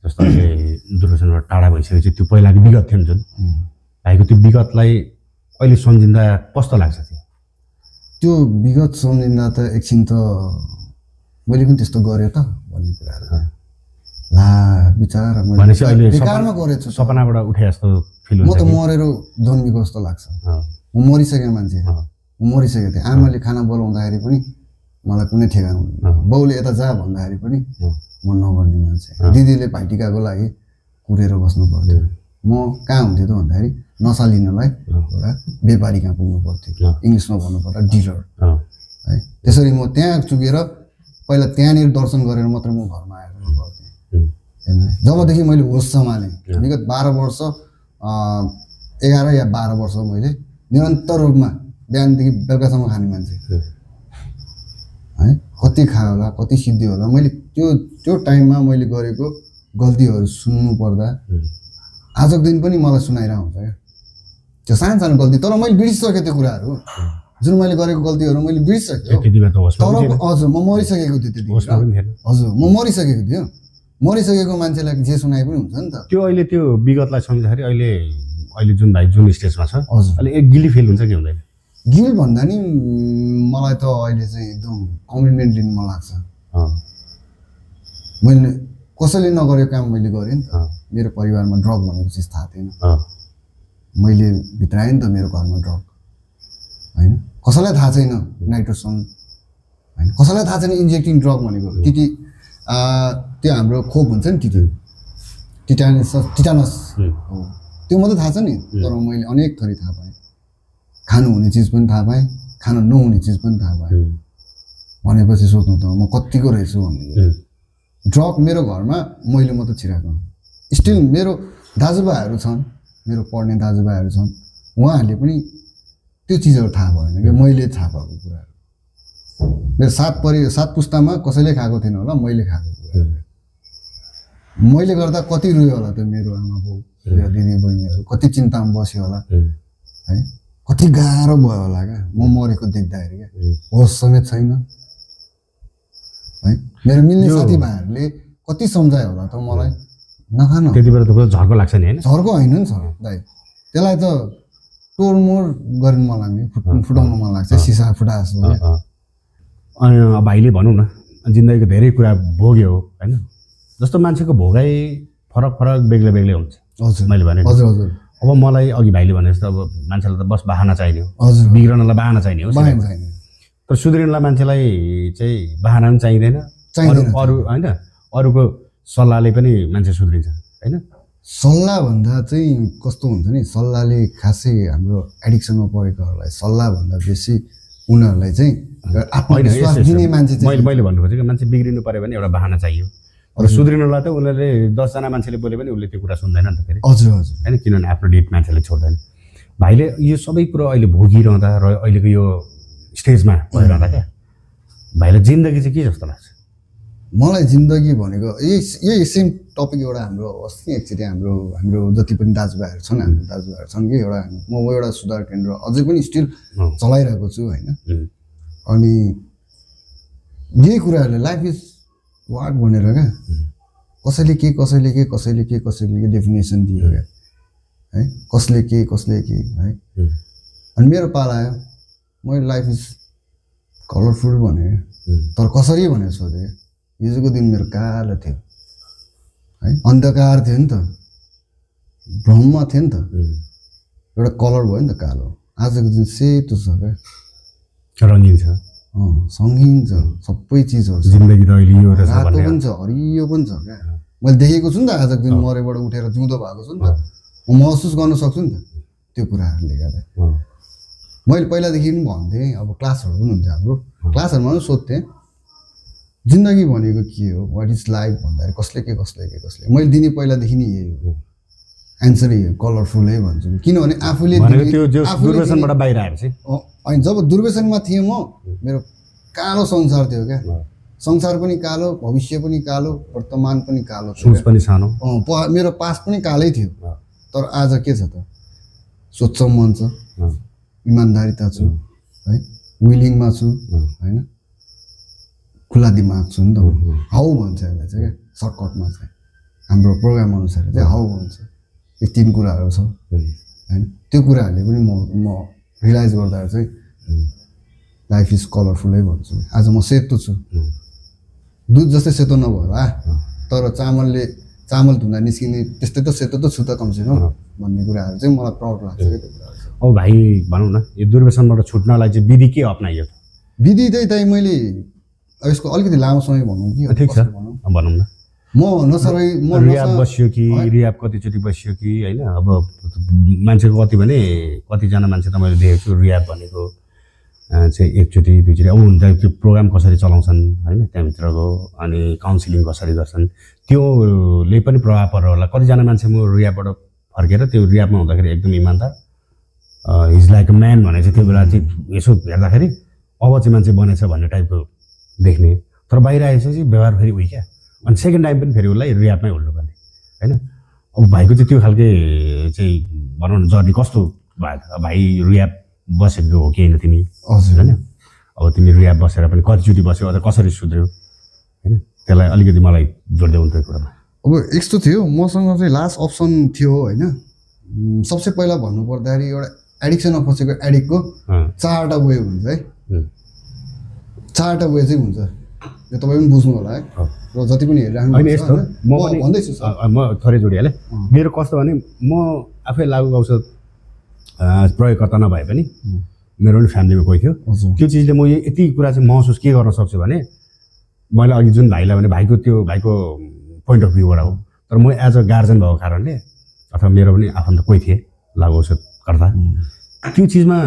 जस्तो अहिले दुर्व्यसनबाट टाढा भइसकेपछि त्यो पहिलाको विगत थियो नि जुन, भाइको त्यो विगतलाई अहिले सम्झिँदा कस्तो लाग्छ? त्यो विगत सम्झिँदा त एकछिन त मैले पनि त्यस्तो गरेँ त भन्ने कुराहरू ला बिचारा मैले बेकारमा गरेछु। सपनाबाट उठे जस्तो फिल हुन्छ। म त मरेर जन्मेको जस्तो लाग्छ। म मरिसकेँ मान्छे, म मरिसकेको थिएँ। आमाले खाना बोलाउँदाखेरि पनि मलाई कुनै ठेगाना हुँदैन। बाउले यता जा भन्दाखेरि पनि म नगर्ने मान्छे। दिदीले भाइटिकाको लागि कुरेर बस्नु पर्थ्यो। म कहाँ हुन्थ्यो त भन्दाखेरि नसा लिनलाई एउटा व्यापारी कहाँ पुग्नु पर्थ्यो, इङ्ग्लिसमा भन्नु पर्दा डिलर है। त्यसरी म त्यहाँ चुकेर पहिला त्यहाँनिर दर्शन गरेर मात्रै म घरमा आएर गर्थेँ होइन। जबदेखि मैले होस सम्हालेँ विगत 12 वर्ष 11 या 12 वर्ष मैले निरन्तर रूपमा बिहानदेखि बेलुकासम्म खाने मान्छे है। कति खायो होला, कति सिद्धि होला, मैले त्यो टाइममा मैले गरेको गल्तीहरू सुन्नु पर्दा आजको दिन पनि मलाई सुनाइरहेको हुन्छ क्या त्यो सानो सानो गल्ती। तर मैले बिर्सिसकेँ त्यो कुराहरू, जुन मैले गरेको गल्तीहरू मैले बिर्सिसकेँ। तर हजुर म मरिसकेको थिएँ त्यति। हजुर म मरिसकेको थिएँ। मरिसकेको मान्छेलाई जे सुनाइ पनि हुन्छ नि त। त्यो अहिले त्यो विगतलाई सम्झिँदाखेरि अहिले जुन भाइ जुन स्टेजमा छ हजुर अहिले एक गिली फिल हुन्छ कि हुँदैन? गिल भन्दा नि मलाई त अहिले चाहिँ एकदम कमिटमेन्ट लिनु मन लाग्छ। मैले कसैले नगरेको काम मैले गरेँ नि त। मेरो परिवारमा ड्रग भनेको चिज थाहा थिएन, मैले भित्राएँ नि त मेरो घरमा ड्रग होइन। कसैलाई थाहा छैन नाइट्रोसन होइन, कसैलाई थाहा छैन इन्जेक्टिङ ड्रग भनेको टिटी त्यो हाम्रो खोप हुन्छ नि टिटानस हो त्यो मात्रै थाहा छ नि। तर मैले अनेक थरी थाहा पाएँ, खानु हुने चिज पनि थाहा पाएँ, खानु नहुने चिज पनि थाहा पाएँ। भनेपछि सोच्नु त म कतिको रहेछु भन्ने। ड्रग मेरो घरमा मैले मात्रै छिराएको, स्टिल मेरो दाजुभाइहरू छन्, मेरो पढ्ने दाजुभाइहरू छन्, उहाँहरूले पनि त्यो चिजहरू थाहा भएन कि मैले थाहा पाएको कुराहरू। मेरो सात पुस्तामा कसैले खाएको थिएन होला, मैले खाएको कुराहरू। मैले गर्दा कति रोयो होला त मेरो आमा बाउ मेरो दिदी बहिनीहरू, कति चिन्तामा बस्यो होला है, कति गाह्रो भयो होला क्या म मरेको देख्दाखेरि क्या। होस समेत छैन है। मेरो मिल्ने साथीभाइहरूले कति सम्झायो होला त मलाई, नखान। त्यति बेला त झर्को लाग्छ नि होइन? झर्को होइन नि सर दाइ, त्यसलाई त तोडमोड गर्न मन लाग्ने, फुटाउन मन लाग्छ, सिसा फुटा जस्तो। अनि भाइले भनौँ न जिन्दगीको धेरै कुरा भोग्यो होइन, जस्तो मान्छेको भोगाइ फरक फरक बेग्लै बेग्लै हुन्छ। हजुर मैले भने हजुर हजुर। अब मलाई अघि भाइले भने जस्तो अब मान्छेलाई त बस बाहना चाहिने हो, हजुर बिग्रनलाई बाहना चाहिने हो, तर सुध्रिनलाई मान्छेलाई चाहिँ बाहना पनि चाहिँदैन, अरू होइन अरूको सल्लाहले पनि मान्छे सुध्रिन्छ होइन। सल्लाह भन्दा चाहिँ कस्तो हुन्छ नि, सल्लाहले खासै हाम्रो एडिक्सनमा परेकोहरूलाई सल्लाह भन्दा बेसी उनीहरूलाई चाहिँ आत्मविश्वास दिने मान्छे चाहिँ मैले भन्नु खोजेको मान्छे बिग्रिनु पऱ्यो भने एउटा बाहना चाहियो। र सुध्रिनुलाई त उनीहरूले 10 जना मान्छेले बोले पनि उसले त्यो कुरा सुन्दैन नि त फेरि। हजुर हजुर होइन, किनभने आफ्नो डेट मान्छेले छोड्दैन। भाइले यो सबै कुरो अहिले भोगिरहँदा र अहिलेको यो स्टेजमा भइरहँदा क्या भाइलाई जिन्दगी चाहिँ के जस्तो लाग्छ? मलाई जिन्दगी भनेको यही सेम टपिक एउटा हाम्रो अस्ति एकचोटि हाम्रो जति पनि दाजुभाइहरू छन्, हाम्रो दाजुभाइहरू छन् कि एउटा म एउटा सुधार केन्द्र अझै पनि स्टिल चलाइरहेको छु होइन। अनि यही कुराहरूले लाइफ इज वाट भनेर क्या कसैले के डेफिनेसन दियो क्या है, कसले के है। अनि मेरो पाला आयो, मैले लाइफ इज कलरफुल भने तर कसरी भनेर सोधेँ क्या। हिजोको दिन मेरो कालो थियो है, अन्धकार थियो नि त, भ्रममा थियो नि त, एउटा कलर भयो नि त कालो। आजको दिन सेतो छ क्या, रङ्गिन छ, सङ्गीन छ, सबै चिजहरू जिन्दगी त अहिले यो रातो पनि छ, हरियो पनि छ क्या। मैले देखेको छु नि त, आजको दिन मरेबाट उठेर जिउँदो भएको छु नि त, म महसुस गर्न सक्छु नि त त्यो कुराहरूले गर्दा। मैले पहिलादेखि पनि भन्थेँ, अब क्लासहरू पनि हुन्थ्यो हाम्रो, क्लासहरूमा पनि सोध्थेँ जिन्दगी भनेको के हो, वाट इज लाइफ भन्दाखेरि कसले मैले दिने पहिलादेखि नै यही हो एन्सर, यही हो कलरफुलै भन्छु। किनभने आफूले दुर्व्यसनबाट बाहिर आएपछि होइन, जब दुर्व्यसनमा थिएँ म, मेरो कालो संसार थियो क्या। संसार पनि कालो, भविष्य पनि कालो, वर्तमान पनि कालो, सोच पनि सानो, मेरो पास्ट पनि कालै थियो। तर आज के छ त, स्वच्छ मन छ, इमान्दारिता छु है, विलिङमा छु होइन, खुला दिमाग छु नि त हाउ भन्छ यसलाई चाहिँ क्या सर्टकटमा चाहिँ हाम्रो प्रोग्राम अनुसार चाहिँ हाउ भन्छ यो 3 कुराहरू छ हैन त्यो कुराहरूले पनि म रियलाइज गर्दा चाहिँ लाइफ इज कलरफुलै भन्छु आज म सेतो छु दुध जस्तै सेतो नभएर तर चामल धुँदा निस्किने त्यस्तै त सेतो त छु त कमसेकम भन्ने कुराहरू चाहिँ मलाई प्राउड लाग्छ क्या त्यो कुराहरू अब भाइ भनौँ न यो दुर्व्यसनबाट छुट्नलाई चाहिँ विधि के अपनाइयो विधि चाहिँ मैले यसको अलिकति लामो समय भनौँ कि ठिक छ भनौँ न म नसरै म रियाब बस्यो कि रियाब कतिचोटि बस्यो कि होइन अब मान्छेको कतिजना मान्छे त मैले देखेको छु रियाब भनेको चाहिँ एकचोटि दुईचोटि अब हुन्छ त्यो प्रोग्राम कसरी चलाउँछन् होइन त्यहाँभित्रको अनि काउन्सिलिङ कसरी गर्छन् त्योले पनि प्रभाव परेर होला कतिजना मान्छे म रियाबबाट फर्केर त्यो रियाबमा हुँदाखेरि एकदम इमान्दार हिज लाइक अ म्यान भने चाहिँ त्यो बेला चाहिँ यसो हेर्दाखेरि अब चाहिँ मान्छे बनेछ भन्ने टाइपको देख्ने तर बाहिर आएपछि व्यवहार फेरि उयो क्या अनि सेकेन्ड टाइम पनि फेरि उसलाई रियाबमै हुनुपर्ने होइन अब भाइको चाहिँ त्यो खालके चाहिँ भनौँ न जर्नी कस्तो भयो भाइ रियाब बसेको हो कि होइन तिमी होइन अब तिमी रियाब बसेर पनि कतिचोटि बस्यो अझ कसरी सुध्रियो होइन त्यसलाई अलिकति मलाई जोड्दै हुन्छ कुरामा अब यस्तो थियो मसँग चाहिँ लास्ट अप्सन थियो होइन सबसे पहिला भन्नुपर्दाखेरि एउटा एडिक्सनमा फसेको एडिक्टको 4वटा वे हुन्छ है 4वटा वे चाहिँ हुन्छ यो तपाईँ पनि बुझ्नु होला है र जति पनि हेरिराख्नु भन्दैछु म थोरै जोडिहालेँ मेरो कस्तो भने म आफै लागु औषध प्रयोगकर्ता नभए पनि मेरो पनि फ्यामिलीमा कोही थियो त्यो चिजले म यति कुरा चाहिँ महसुस के गर्न सक्छु भने मैले अघि जुन भाइलाई भने भाइको पोइन्ट अफ भ्यूबाट हो तर म एज अ गार्जेन भएको कारणले अथवा मेरो पनि आफन्त कोही थिए लागु औषधकर्ता त्यो चिजमा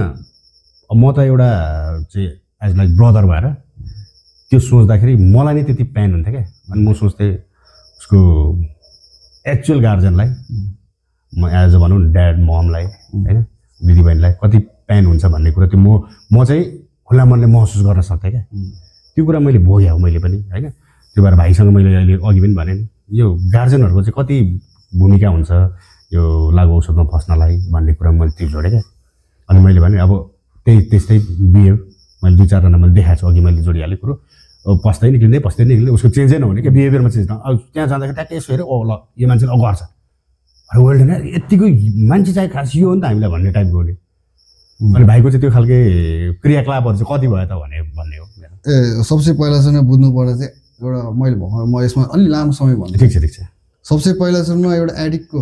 म त एउटा चाहिँ एज लाइक ब्रदर भएर त्यो सोच्दाखेरि मलाई नै त्यति पेन हुन्थ्यो क्या अनि म सोच्थेँ उसको एक्चुअल गार्जेनलाई म एज अ भनौँ ड्याड ममलाई होइन दिदीबहिनीलाई कति पेन हुन्छ भन्ने कुरा त्यो म चाहिँ खुला मनले महसुस गर्न सक्थेँ क्या त्यो कुरा मैले भोगेँ मैले पनि होइन त्यो भएर भाइसँग मैले अहिले अघि पनि भनेँ यो गार्जेनहरूको चाहिँ कति भूमिका हुन्छ यो लागु औषधमा फस्नलाई भन्ने कुरा मैले त्यो जोडेँ क्या अनि मैले भने अब त्यस्तै बिहेभ मैले 2-4जना मैले देखाएको छु अघि मैले जोडिहालेँ कुरो पस्दै निक्लिँदै उसको चेन्जै नहुने क्या बिहेभियरमा चेन्ज अब त्यहाँ जाँदाखेरि ट्याक्कै यसो हेऱ्यो ल यो मान्छेले गर्छ अरे वेल डन यतिको मान्छे चाहिँ खास यो हो नि त हामीलाई भन्ने टाइपको हुने अनि भाइको चाहिँ त्यो खालके क्रियाकलापहरू चाहिँ कति भयो त भन्ने हो सबसे पहिला चाहिँ बुझ्नु पर्दा चाहिँ एउटा मैले भर्खर म यसमा अलि लामो समय भन्छु ठिक छ सबसे पहिला चाहिँ एउटा एडिक्टको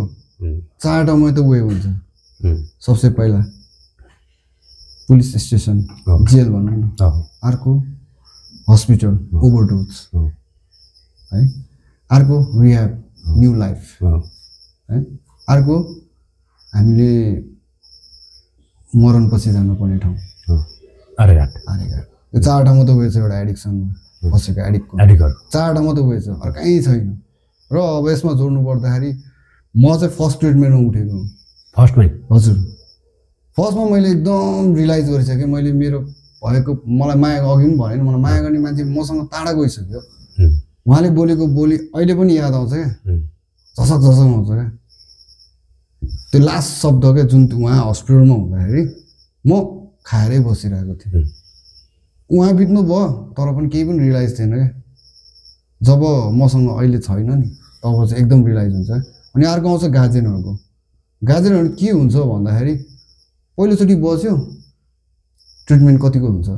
4वटा त वे हुन्छ सबसे पहिला पुलिस स्टेसन जेल भनौँ न अर्को हस्पिटल ओभरडोज है अर्को रिह्याब न्यू लाइफ है अर्को हामीले मरणपछि जानुपर्ने ठाउँ आरेघाट यो 4वटा मात्रै वे छ एउटा एडिक्सनमा फसेको एडिक्टहरू 4वटा मात्रै वे छ अरू कहीँ छैन र अब यसमा जोड्नु पर्दाखेरि म चाहिँ फर्स्ट ट्रिटमेन्टमा उठेको फर्स्टमै हजुर फर्स्टमा मैले एकदम रियलाइज गरिसकेँ मैले मेरो भएको मलाई माया अघि पनि भनेन मलाई माया गर्ने मान्छे मसँग टाढा गइसक्यो उहाँले बोलेको बोली अहिले पनि याद आउँछ क्या झसक आउँछ क्या त्यो लास्ट शब्द क्या जुन उहाँ हस्पिटलमा हुँदाखेरि म खाएरै बसिरहेको थिएँ उहाँ बित्नु भयो तर पनि केही पनि रियलाइज थिएन क्या जब मसँग अहिले छैन नि तब चाहिँ एकदम रियलाइज हुन्छ अनि अर्को आउँछ गार्जेनहरू के हुन्छ भन्दाखेरि पहिलोचोटि बस्यो ट्रिटमेन्ट कतिको हुन्छ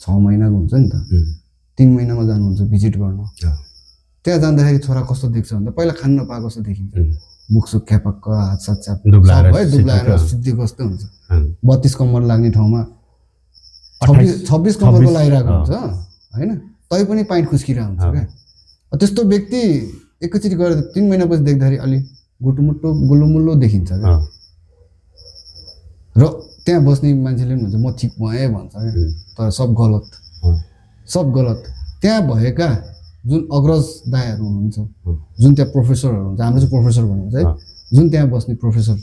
6 महिनाको हुन्छ नि त 3 महिनामा जानुहुन्छ भिजिट गर्न त्यहाँ जाँदाखेरि छोरा कस्तो देख्छ भन्दा पहिला खान नपाएको जस्तो देखिन्छ मुखसुख ख्यापक्क हात सात चाप दुब्लाएर सिद्धि कस्तो हुन्छ 32 कम्मर लाग्ने ठाउँमा 26 कम्मरको लागिरहेको हुन्छ होइन तै पनि पाइन्ट खुस्किरहेको हुन्छ क्या त्यस्तो व्यक्ति एकैचोटि गएर 3 महिनापछि देख्दाखेरि अलि गुटुमुटो गुल्लुमुल्लो देखिन्छ क्या र त्यहाँ बस्ने मान्छेले पनि भन्छ म ठिक भएँ भन्छ क्या तर सब गलत त्यहाँ भएका जुन अग्रज दायाहरू हुनुहुन्छ जुन त्यहाँ प्रोफेसरहरू हुन्छ हाम्रो चाहिँ प्रोफेसर भनिन्छ है जुन त्यहाँ बस्ने प्रोफेसर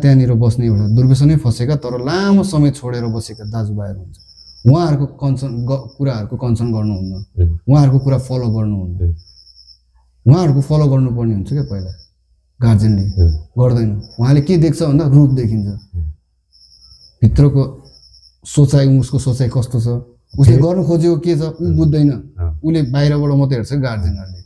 त्यहाँनिर बस्ने एउटा दुर्व्यसनै फसेका तर लामो समय छोडेर बसेका दाजुभाइहरू हुन्छ उहाँहरूको कुराहरूको कन्सर्न गर्नुहुन्न उहाँहरूको कुरा फलो गर्नुहुन्न उहाँहरूको फलो गर्नुपर्ने हुन्छ क्या पहिला गार्जेनले गर्दैन उहाँले के देख्छ भन्दा रूप देखिन्छ भित्रको सोचाइ उसको सोचाइ कस्तो छ उसले गर्नु खोजेको के छ ऊ बुझ्दैन, उसले बाहिरबाट मात्रै हेर्छ गार्जेनहरूले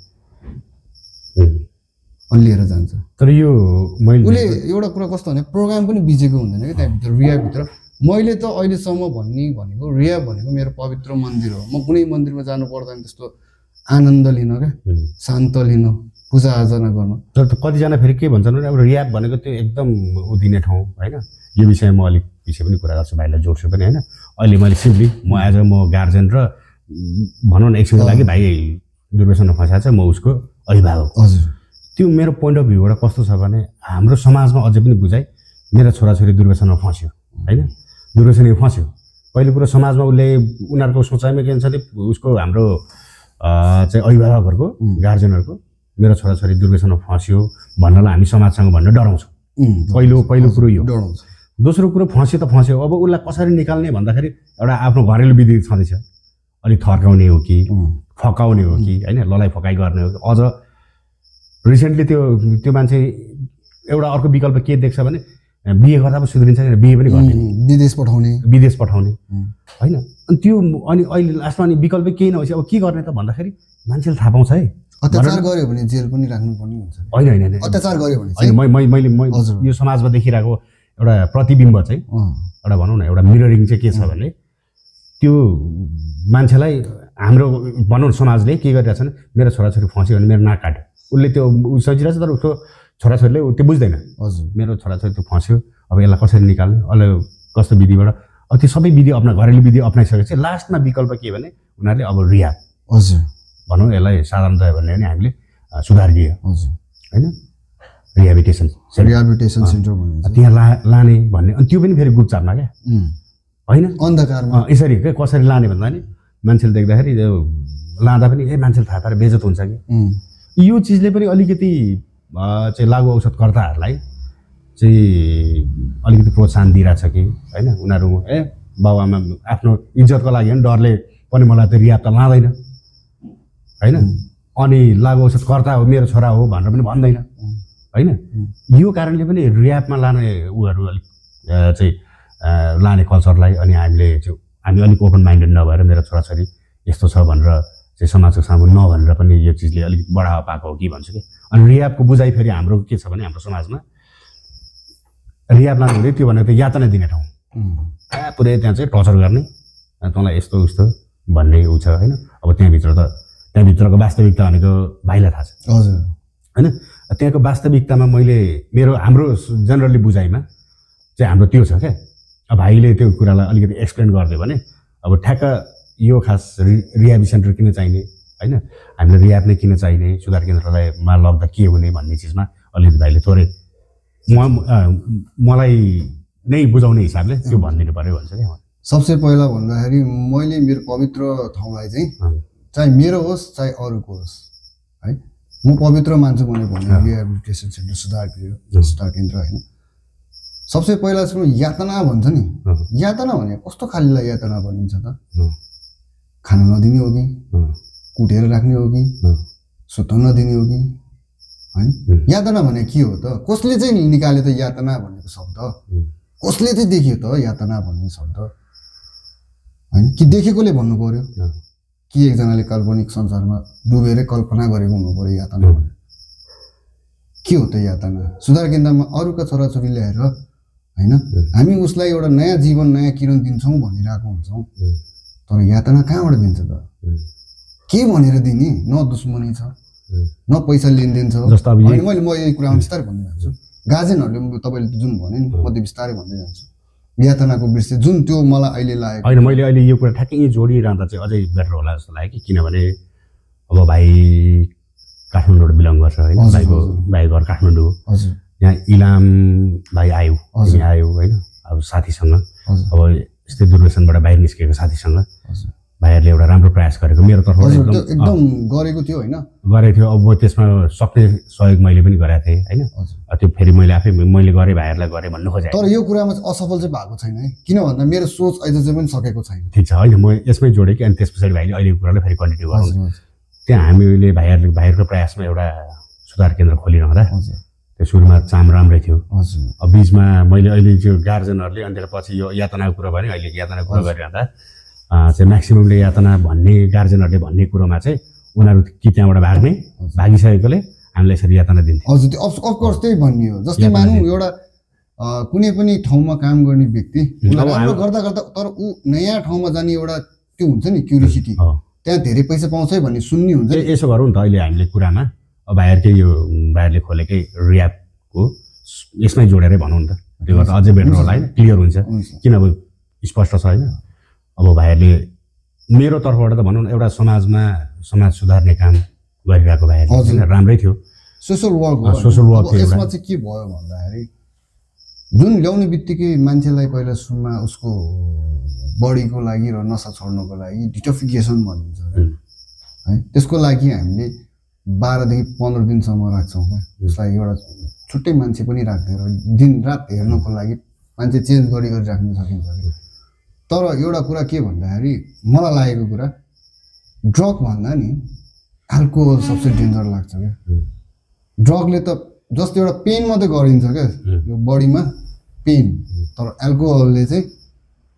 अनि लिएर जान्छ। तर यो उसले एउटा कुरा कस्तो भने प्रोग्राम पनि बिजेको हुँदैन कि त्यहाँभित्र रियाभित्र। मैले त अहिलेसम्म भनेको रिया भनेको मेरो पवित्र मन्दिर हो। म कुनै मन्दिरमा जानु पर्दैन त्यस्तो आनन्द लिन क्या, शान्त लिन, पूजा आर्चना गर्न। तर कतिजना फेरि के भन्छन् भने अब रियाब भनेको त्यो एकदम उदिने ठाउँ होइन। यो विषयमा म अलिक पछि पनि कुरा गर्छु, भाइलाई जोड्छु पनि होइन। अहिले मैले सिम्पली म एज अ म गार्जेन र भनौँ न एकछिनको लागि भाइ दुर्व्यसनमा फँसाएको छ, म उसको अभिभावक। हजुर, त्यो मेरो पोइन्ट अफ भ्यूबाट कस्तो छ भने हाम्रो समाजमा अझै पनि बुझाइ मेरो छोराछोरी दुर्व्यसनमा फँस्यो होइन, दुर्व्यसनमा फँस्यो। पहिलो कुरो समाजमा उसले उनीहरूको सोचाइमा के हुन्छ भने उसको हाम्रो चाहिँ अभिभावकहरूको गार्जेनहरूको मेरो छोराछोरी दुर्व्यसनमा फँस्यो भन्नलाई हामी समाजसँग भन्न डराउँछौँ। पहिलो कुरो यो। दोस्रो कुरो फँस्यो त फँस्यो, अब उसलाई कसरी निकाल्ने भन्दाखेरि एउटा आफ्नो घरेलु विधि छँदैछ, अलिक थर्काउने हो कि फकाउने हो कि होइन, ललाइ फकाइ गर्ने हो कि। अझ रिसेन्टली त्यो मान्छे एउटा अर्को विकल्प के देख्छ भने बिहे गर्दा पनि सुध्रिन्छ कि बिहे पनि गर्ने, विदेश पठाउने होइन। अनि त्यो अनि अहिले लास्टमा अनि विकल्प केही नभएपछि अब के गर्ने त भन्दाखेरि मान्छेले थाहा पाउँछ है, अत्याचार गर्यो भने जेल पनि राख्नुपर्ने हुन्छ। होइन अत्याचार गर्यो भने होइन, मैले यो समाजमा देखिरहेको एउटा प्रतिबिम्ब चाहिँ एउटा भनौँ न एउटा मिररिङ चाहिँ के छ भने त्यो मान्छेलाई हाम्रो भनौँ समाजले के गरिरहेछ भने मेरो छोराछोरी फँस्यो भने मेरो नाक काट्यो, उसले त्यो सोचिरहेछ तर उसको छोराछोरीले त्यो बुझ्दैन। हजुर, मेरो छोराछोरी त्यो फँस्यो, अब यसलाई कसरी निकाल्ने, अहिले कस्तो विधिबाट, अब त्यो सबै विधि घरेलु विधि अप्नाइसकेपछि लास्टमा विकल्प के भने उनीहरूले अब रिया हजुर भनौँ यसलाई साधारणतया भन्ने भने हामीले सुधार गृह हजुर होइन, रिहेबिलिटेसन सेन्टर भनिन्छ त्यहाँ लाने भन्ने। अनि त्यो पनि फेरि गुपचापमा क्या होइन, अन्धकारमा यसरी के कसरी लाने भन्दा नि मान्छेले देख्दाखेरि लाँदा पनि मान्छेले थाहा पाएर बेइज्जत हुन्छ कि। यो चिजले पनि अलिकति चाहिँ लागु औषधकर्ताहरूलाई चाहिँ अलिकति प्रोत्साहन दिइरहेछ कि होइन। उनीहरू बाबुआमा आफ्नो इज्जतको लागि पनि डरले पनि मलाई त रियाब त लाँदैन होइन, अनि लागु औषधकर्ता हो मेरो छोरा हो भनेर पनि भन्दैन होइन। यो कारणले पनि रियाबमा लाने उहरू अलिक चाहिँ लाने कल्चरलाई अनि हामी अलिक ओपन माइन्डेड नभएर मेरो छोराछोरी यस्तो छ भनेर चाहिँ समाजको सामु नभनेर पनि यो चिजले अलिक बढावा पाएको हो कि भन्छु कि। अनि रियाबको बुझाइ फेरि हाम्रो के छ भने हाम्रो समाजमा रियाब लानु हुँदै त्यो भनेको त यातना दिने ठाउँ, पुरै त्यहाँ चाहिँ टर्चर गर्ने, तँलाई यस्तो उस्तो भन्ने ऊ छ होइन। अब त्यहाँभित्रको वास्तविकता भनेको भाइलाई थाहा छ हजुर होइन। त्यहाँको वास्तविकतामा हाम्रो जेनरली बुझाइमा चाहिँ हाम्रो त्यो छ क्या। अब भाइले त्यो कुरालाई अलिकति एक्सप्लेन गरिदियो भने अब ठ्याक्क यो खास रिहाब सेन्टर किन चाहिने होइन, हामीले रिहाब नै किन चाहिने, सुधार केन्द्रमा लग्दा के हुने भन्ने चिजमा अलिकति भाइले थोरै मलाई नै बुझाउने हिसाबले त्यो भनिदिनु पऱ्यो भन्छ क्या। सबसे पहिला भन्दाखेरि मैले मेरो पवित्र ठाउँलाई चाहिँ चाहे मेरो होस् चाहे अरूको होस् है, म पवित्र मान्छु भनेको रिहेबिलिटेसन सेन्टर सुधार केन्द्र होइन। सबसे पहिला सुरु यातना भन्छ नि, यातना भने कस्तो खालीलाई यातना भनिन्छ त? खान नदिने हो कि, कुटेर राख्ने हो कि, सुत्न नदिने हो कि होइन? यातना भने के हो त? कसले चाहिँ निकाल्यो त यातना भनेको शब्द? कसले चाहिँ देखियो त यातना भन्ने शब्द होइन? कि देखेकोले भन्नु पर्यो कि एकजनाले काल्पनिक संसारमा डुबेरै कल्पना गरेको हुनु पर्यो यातना भने? के हो त यातना? सुधार केन्द्रमा अरूका छोराछोरी ल्याएर होइन हामी उसलाई एउटा नयाँ जीवन नयाँ किरण दिन्छौँ भनिरहेको हुन्छौँ, तर यातना कहाँबाट दिन्छ त? के भनेर दिने? न दुश्मनी छ न पैसा लेनदेन छ। अनि म यही कुरा बिस्तारै भन्दै जान्छु, गार्जेनहरूले तपाईँले जुन भने नि म त्यो बिस्तारै भन्दै जान्छु। यातनाको विषय जुन त्यो मलाई अहिले लागेको होइन, मैले अहिले यो कुरा ठ्याक्कै जोडिरहँदा चाहिँ अझै बेटर होला जस्तो लाग्यो कि, किनभने अब भाइ काठमाडौँबाट बिलङ गर्छ होइन, भाइ घर काठमाडौँ हो, हजुर यहाँ इलाम भाइ आयो होइन, अब साथीसँग अब यस्तै दुर्व्यसनबाट बाहिर निस्केको साथीसँग भाइहरूले एउटा राम्रो प्रयास गरेको मेरो तर्फबाट एकदम गरेको थियो होइन, गरेको थियो। अब त्यसमा सक्ने सहयोग मैले पनि गरेको थिएँ होइन। त्यो फेरि मैले गरेँ भाइहरूलाई गरेँ भन्नु खोजेँ, तर यो कुरामा असफल चाहिँ भएको छैन है, किन भन्दा मेरो सोच अहिले चाहिँ पनि सकेको छैन। ठिक छ होइन, म यसमै जोडेँ कि अनि त्यस पछाडि भाइले अहिलेको कुरालाई फेरि कन्टिन्यू गर्नु। त्यहाँ हामीले भाइहरूको प्रयासमा एउटा सुधार केन्द्र खोलिरहँदा त्यो सुरुमा चाम राम्रै थियो, अब बिचमा मैले अहिले त्यो गार्जेनहरूले अनि त्यसपछि यो यातनाको कुरा भने अहिले यातनाको कुरा गरिरहँदा चाहिँ म्याक्सिममले यातना भन्ने गार्जेनहरूले भन्ने कुरोमा चाहिँ उनीहरू कि त्यहाँबाट भागिसकेकोले हामीलाई यसरी यातना दिन्थ्यो। हजुर त्यो अफकोर्स त्यही भन्ने हो। जस्तै मानौँ एउटा कुनै पनि ठाउँमा काम गर्ने व्यक्ति राम्रो गर्दा गर्दा तर ऊ नयाँ ठाउँमा जाने एउटा त्यो हुन्छ नि क्युरियोसिटी, त्यहाँ धेरै पैसा पाउँछ है भन्ने सुन्ने हुन्छ। यसो गरौँ न त अहिले हामीले कुरामा भाइहरूकै यो भाइहरूले खोलेकै रियापको यसमै जोडेरै भनौँ नि त, त्यो गर्दा अझै बेटर होला होइन, क्लियर हुन्छ। किनभने स्पष्ट छ होइन। अब भाइहरूले मेरो तर्फबाट त भनौँ न एउटा समाज सुधार्ने काम गरिरहेको भाइहरू राम्रै थियो। सोसल वर्क यसमा चाहिँ के भयो भन्दाखेरि जुन ल्याउने बित्तिकै मान्छेलाई पहिला सुरुमा उसको बडीको लागि र नसा छोड्नको लागि डिटोफिकेसन भनिन्छ है, त्यसको लागि हामीले 12 देखि 15 दिनसम्म राख्छौँ क्या। उसलाई एउटा छुट्टै मान्छे पनि राख्दैन, दिन रात हेर्नको लागि मान्छे चेन्ज गरी राख्न सकिन्छ। तर एउटा कुरा के भन्दाखेरि मलाई लागेको कुरा ड्रग भन्दा नि अल्कोहल सबसे डेन्जर लाग्छ क्या। ड्रगले त जस्तो एउटा पेन मात्रै गरिन्छ क्या यो बडीमा पेन, तर अल्कोहलले चाहिँ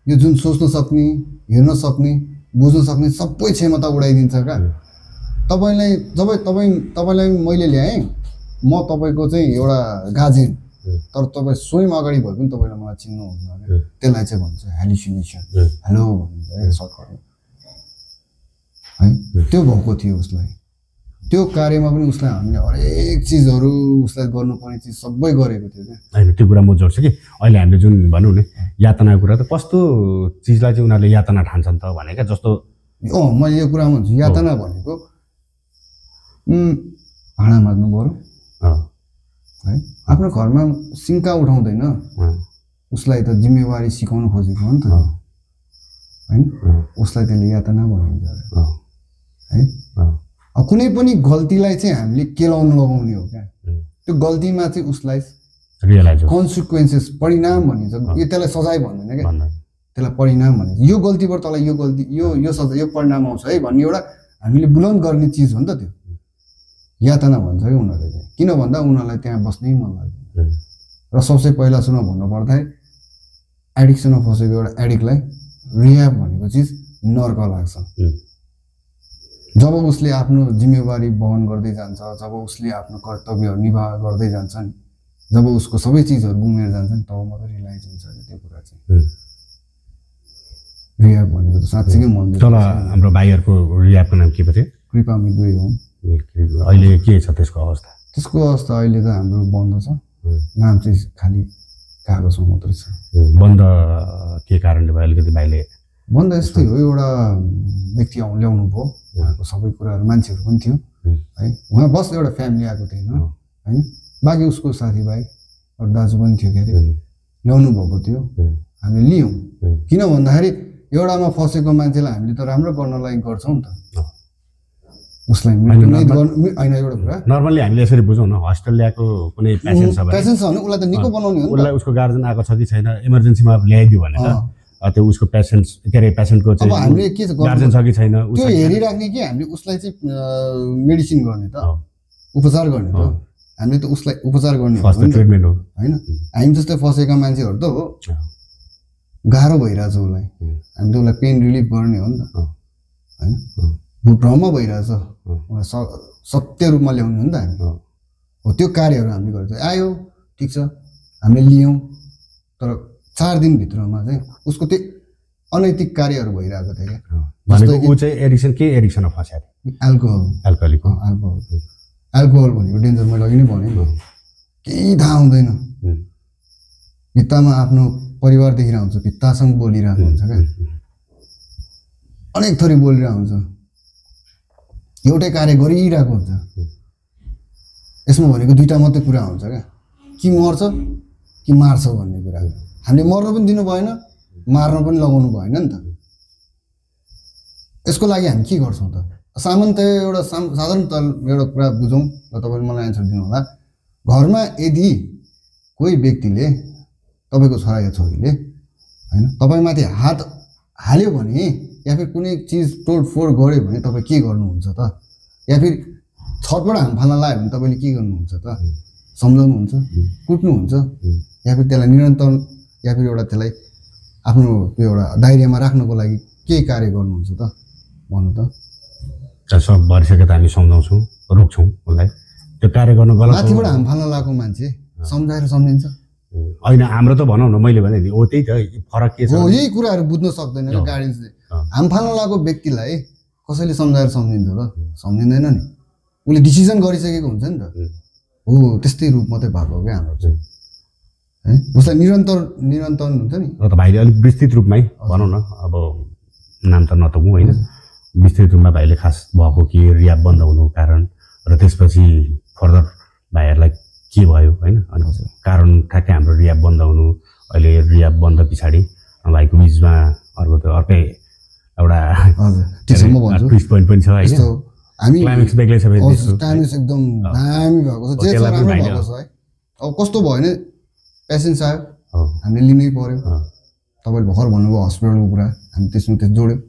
यो जुन सोच्न सक्ने, हेर्न सक्ने, बुझ्न सक्ने सबै क्षमता उडाइदिन्छ क्या। तपाईँलाई मैले ल्याएँ, म तपाईँको चाहिँ एउटा गार्जेन, तर तपाईँ स्वयं अगाडि भए पनि तपाईँले मलाई चिन्नुहुन्न क्या। त्यसलाई चाहिँ भन्छ हेलुसिनेसन, हेलो भन्छ सर्टकटमा है। त्यो भएको थियो उसलाई, त्यो कार्यमा पनि उसलाई हामीले हरेक चिजहरू उसलाई गर्नुपर्ने चिज सबै गरेको थियो क्या। होइन त्यो कुरा म जोड्छु कि अहिले हामीले जुन भनौँ न यातनाको कुरा त कस्तो चिजलाई चाहिँ उनीहरूले यातना ठान्छन् त भने क्या। जस्तो मैले यो कुरा भन्छु, यातना भनेको भाँडा माझ्नु पऱ्यो है, आफ्नो घरमा सिन्का उठाउँदैन उसलाई त जिम्मेवारी सिकाउनु खोजेको हो नि त होइन। उसलाई त्यसले यातना भनिन्छ है। कुनै पनि गल्तीलाई चाहिँ हामीले केलाउनु लगाउने हो क्या। त्यो गल्तीमा चाहिँ उसलाई रियलाइज कन्सिक्वेन्सेस परिणाम भनिन्छ, यो त्यसलाई सजाय भन्दैन क्या, त्यसलाई परिणाम भनिन्छ। यो गल्तीबाट तँलाई यो गल्ती यो सजाय यो परिणाम आउँछ है भन्ने एउटा हामीले बुलन्द गर्ने चिज हो नि त। त्यो यातना भन्छ है उनीहरूले चाहिँ, किन भन्दा उनीहरूलाई त्यहाँ बस्नै मन लाग्दैन। र सबसे पहिला सुन भन्नुपर्दाखेरि एडिक्सनमा फसेको एउटा एडिक्टलाई रिह्याब भनेको चिज नर्क लाग्छ। जब उसले आफ्नो जिम्मेवारी वहन गर्दै जान्छ, जब उसले आफ्नो कर्तव्यहरू निर्वाह गर्दै जान्छ नि, जब उसको सबै चिजहरू गुमेर जान्छ नि, तब मात्रै रियलाइज हुन्छ त्यो कुरा चाहिँ। रिह्याब भनेको त साँच्चीकै मन। तल हाम्रो भाइहरूको रिह्याबको नाम के पो थियो? कृपा मिदुई हो। अहिले के छ त्यसको अवस्था? त्यसको अवस्था अहिले त हाम्रो बन्द छ, नाम चाहिँ खालि कागजमा मात्रै छ। बन्द के कारणले भयो? अलिकति भाइले बन्द यस्तै हो, एउटा व्यक्ति ल्याउनु भयो, उहाँको सबै कुराहरू मान्छेहरू पनि थियो है, उहाँ बस एउटा फ्यामिली आएको थिएन होइन, बाँकी उसको साथीभाइ अरू दाजु पनि थियो के अरे, ल्याउनु भएको थियो। हामीले लियौँ, किन भन्दाखेरि एउटामा फसेको मान्छेलाई हामीले त राम्रो गर्नलाई गर्छौँ नि त, उसलाई होइन। एउटा कुरा नर्मल्ली हामीले यसरी बुझौँ न, हस्टेल ल्याएको कुनै पेसेन्ट छ भने उसलाई त निको बनाउने हो, उसलाई उसको गार्जेन आएको छ कि छैन, इमर्जेन्सीमा ल्याइदियो भने त त्यो उसको पेसेन्ट के अरे पेसेन्टको चाहिँ हामीले के गार्जेन छ कि छैन त्यो हेरिराख्ने कि हामीले उसलाई चाहिँ मेडिसिन गर्ने त, उपचार गर्ने त, हामीले त उसलाई उपचार गर्ने ट्रिटमेन्ट हो होइन। हामी जस्तै फसेका मान्छेहरू त हो, गाह्रो भइरहेछ उसलाई, हामी त उसलाई पेन रिलिफ गर्ने हो नि त होइन। भ्रम भइरहेछ, सत्य रूपमा ल्याउने हो नि त हामी, हो त्यो कार्यहरू हामीले गर्छ। आयो ठिक छ, हामीले लियौँ, तर 4 दिनभित्रमा चाहिँ उसको त्यो अनैतिक कार्यहरू भइरहेको थियो क्या। भनेको ऊ चाहिँ एडिक्सन के एडिक्सनमा फस्या थियो? अल्कोहल भनेको डेन्जर। मैले अघि नै भने केही थाहा हुँदैन, भित्तामा आफ्नो परिवार देखिरहेको हुन्छ, भित्तासँग बोलिरहेको हुन्छ क्या, अनेक थरी बोलिरहेको हुन्छ, एउटै कार्य गरिरहेको हुन्छ। यसमा भनेको 2टा मात्रै कुरा हुन्छ क्या, कि मर्छ कि मार्छ भन्ने कुरा। हामीले मर्न पनि दिनु भएन, मार्न पनि लगाउनु भएन नि त। यसको लागि हामी के गर्छौँ त? सामान्यतया एउटा साधारणतः एउटा कुरा बुझौँ र तपाईँले मलाई एन्सर दिनु होला। घरमा यदि कोही व्यक्तिले तपाईँको छोरा या छोरीले होइन तपाईँमाथि हात हाल्यो भने या फिर कुनै चिज तोडफोड गऱ्यो भने तपाईँ के गर्नुहुन्छ त? या फिर छतबाट हाम फाल्न लाग्यो भने तपाईँले के गर्नुहुन्छ त? सम्झाउनुहुन्छ, कुट्नुहुन्छ, या फिर त्यसलाई निरन्तर या फिर एउटा त्यसलाई आफ्नो त्यो एउटा दायरामा राख्नको लागि के कार्य गर्नुहुन्छ त भन्नु त सब भरिसके त हामी सम्झाउँछौँ रोक्छौँ उसलाई त्यो कार्य गर्नु गलत माथिबाट हाम फाल्न लगाएको मान्छे सम्झाएर सम्झिन्छ होइन हाम्रो त भनौँ न मैले भने नि हो त्यही त फरक के छ हो यही कुराहरू बुझ्न सक्दैन क्या गार्डियन्सले हाम फाल्न लगाएको व्यक्तिलाई कसैले सम्झाएर सम्झिन्छ त सम्झिँदैन नि उसले डिसिजन गरिसकेको हुन्छ नि त हो त्यस्तै रूप मात्रै भएको हो क्या हाम्रो चाहिँ है उसलाई निरन्तर हुन्छ नि र त भाइले अलिक विस्तृत रूपमै भनौँ न अब नाम त नतौँ होइन विस्तृत रूपमा भाइले खास भएको के रियाब बन्द हुनुको कारण र त्यसपछि फर्दर भाइहरूलाई के भयो होइन अनि कारण ठ्याक्कै हाम्रो रियाब बन्द हुनु अहिले रियाब बन्द पछाडि भाइको बिचमा अर्कै एउटा ट्विस्ट पोइन्ट पनि छ होइन हामी क्लाइमेक्स बेग्लै छ टाइमिक्स एकदम दामी भएको छ जे छ राम्रो भएको छ है अब कस्तो भयो भने पेसेन्स आयो हामीले लिनै पर्यो तपाईँले भर्खर भन्नुभयो हस्पिटलको कुरा हामी त्यसमा जोड्यौँ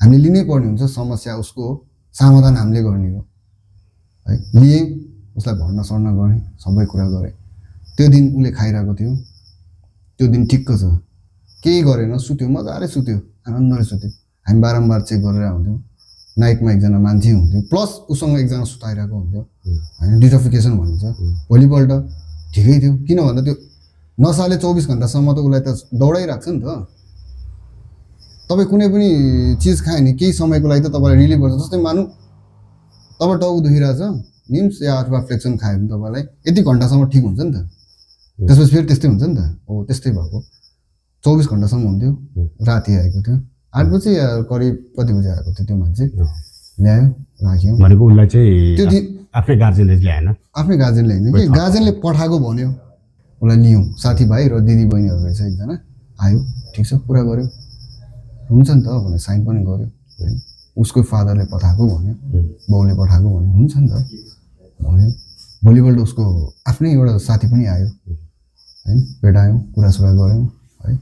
हामीले लिनै पर्ने हुन्छ समस्या उसको समाधान हामीले गर्ने हो है लिएँ उसलाई भर्ना सर्ना गरेँ सबै कुरा गरेँ त्यो दिन उसले खाइरहेको थियो त्यो दिन ठिक्क छ केही गरेन सुत्यो मजाले सुत्यो आनन्दले सुत्यो हामी बारम्बार चेक गरेर आउँथ्यौँ नाइटमा एकजना मान्छे हुन्थ्यो प्लस उसँग एकजना सुताइरहेको हुन्थ्यो होइन डिटोफिकेसन भनिन्छ भोलिपल्ट ठिकै थियो किन भन्दा त्यो नसाले 24 घन्टासम्म त उसलाई त दौडाइरहेको छ नि त तपाईँ कुनै पनि चिज खायो भने केही समयको लागि त तपाईँलाई रिलिभ गर्छ जस्तै मानौँ तपाईँ टाउको दुखिरहेछ निम्स या अथवा फ्लेक्सन खायो भने तपाईँलाई यति घन्टासम्म ठिक हुन्छ नि त त्यसपछि फेरि त्यस्तै हुन्छ नि त हो त्यस्तै भएको 24 घन्टासम्म हुन्थ्यो राति आएको थियो 8 बजी या करिब कति बजी आएको थियो त्यो मान्छे ल्यायो राख्यो भनेको उसलाई चाहिँ त्यो दिन आफ्नै गार्जेनले ल्याएन आफ्नै गार्जेनले होइन कि गार्जेनले पठाएको भन्यो उसलाई लियौँ साथीभाइ र दिदी बहिनीहरू रहेछ एकजना आयो ठिक छ कुरा गऱ्यो हुन्छ नि त भनेर साइन पनि गऱ्यो होइन उसको फादरले पठाएको भन्यो बाउले पठाएको भन्यो हुन्छ नि त भन्यो भोलिपल्ट उसको आफ्नै एउटा साथी पनि आयो होइन भेटायौँ कुरासुरा गऱ्यौँ है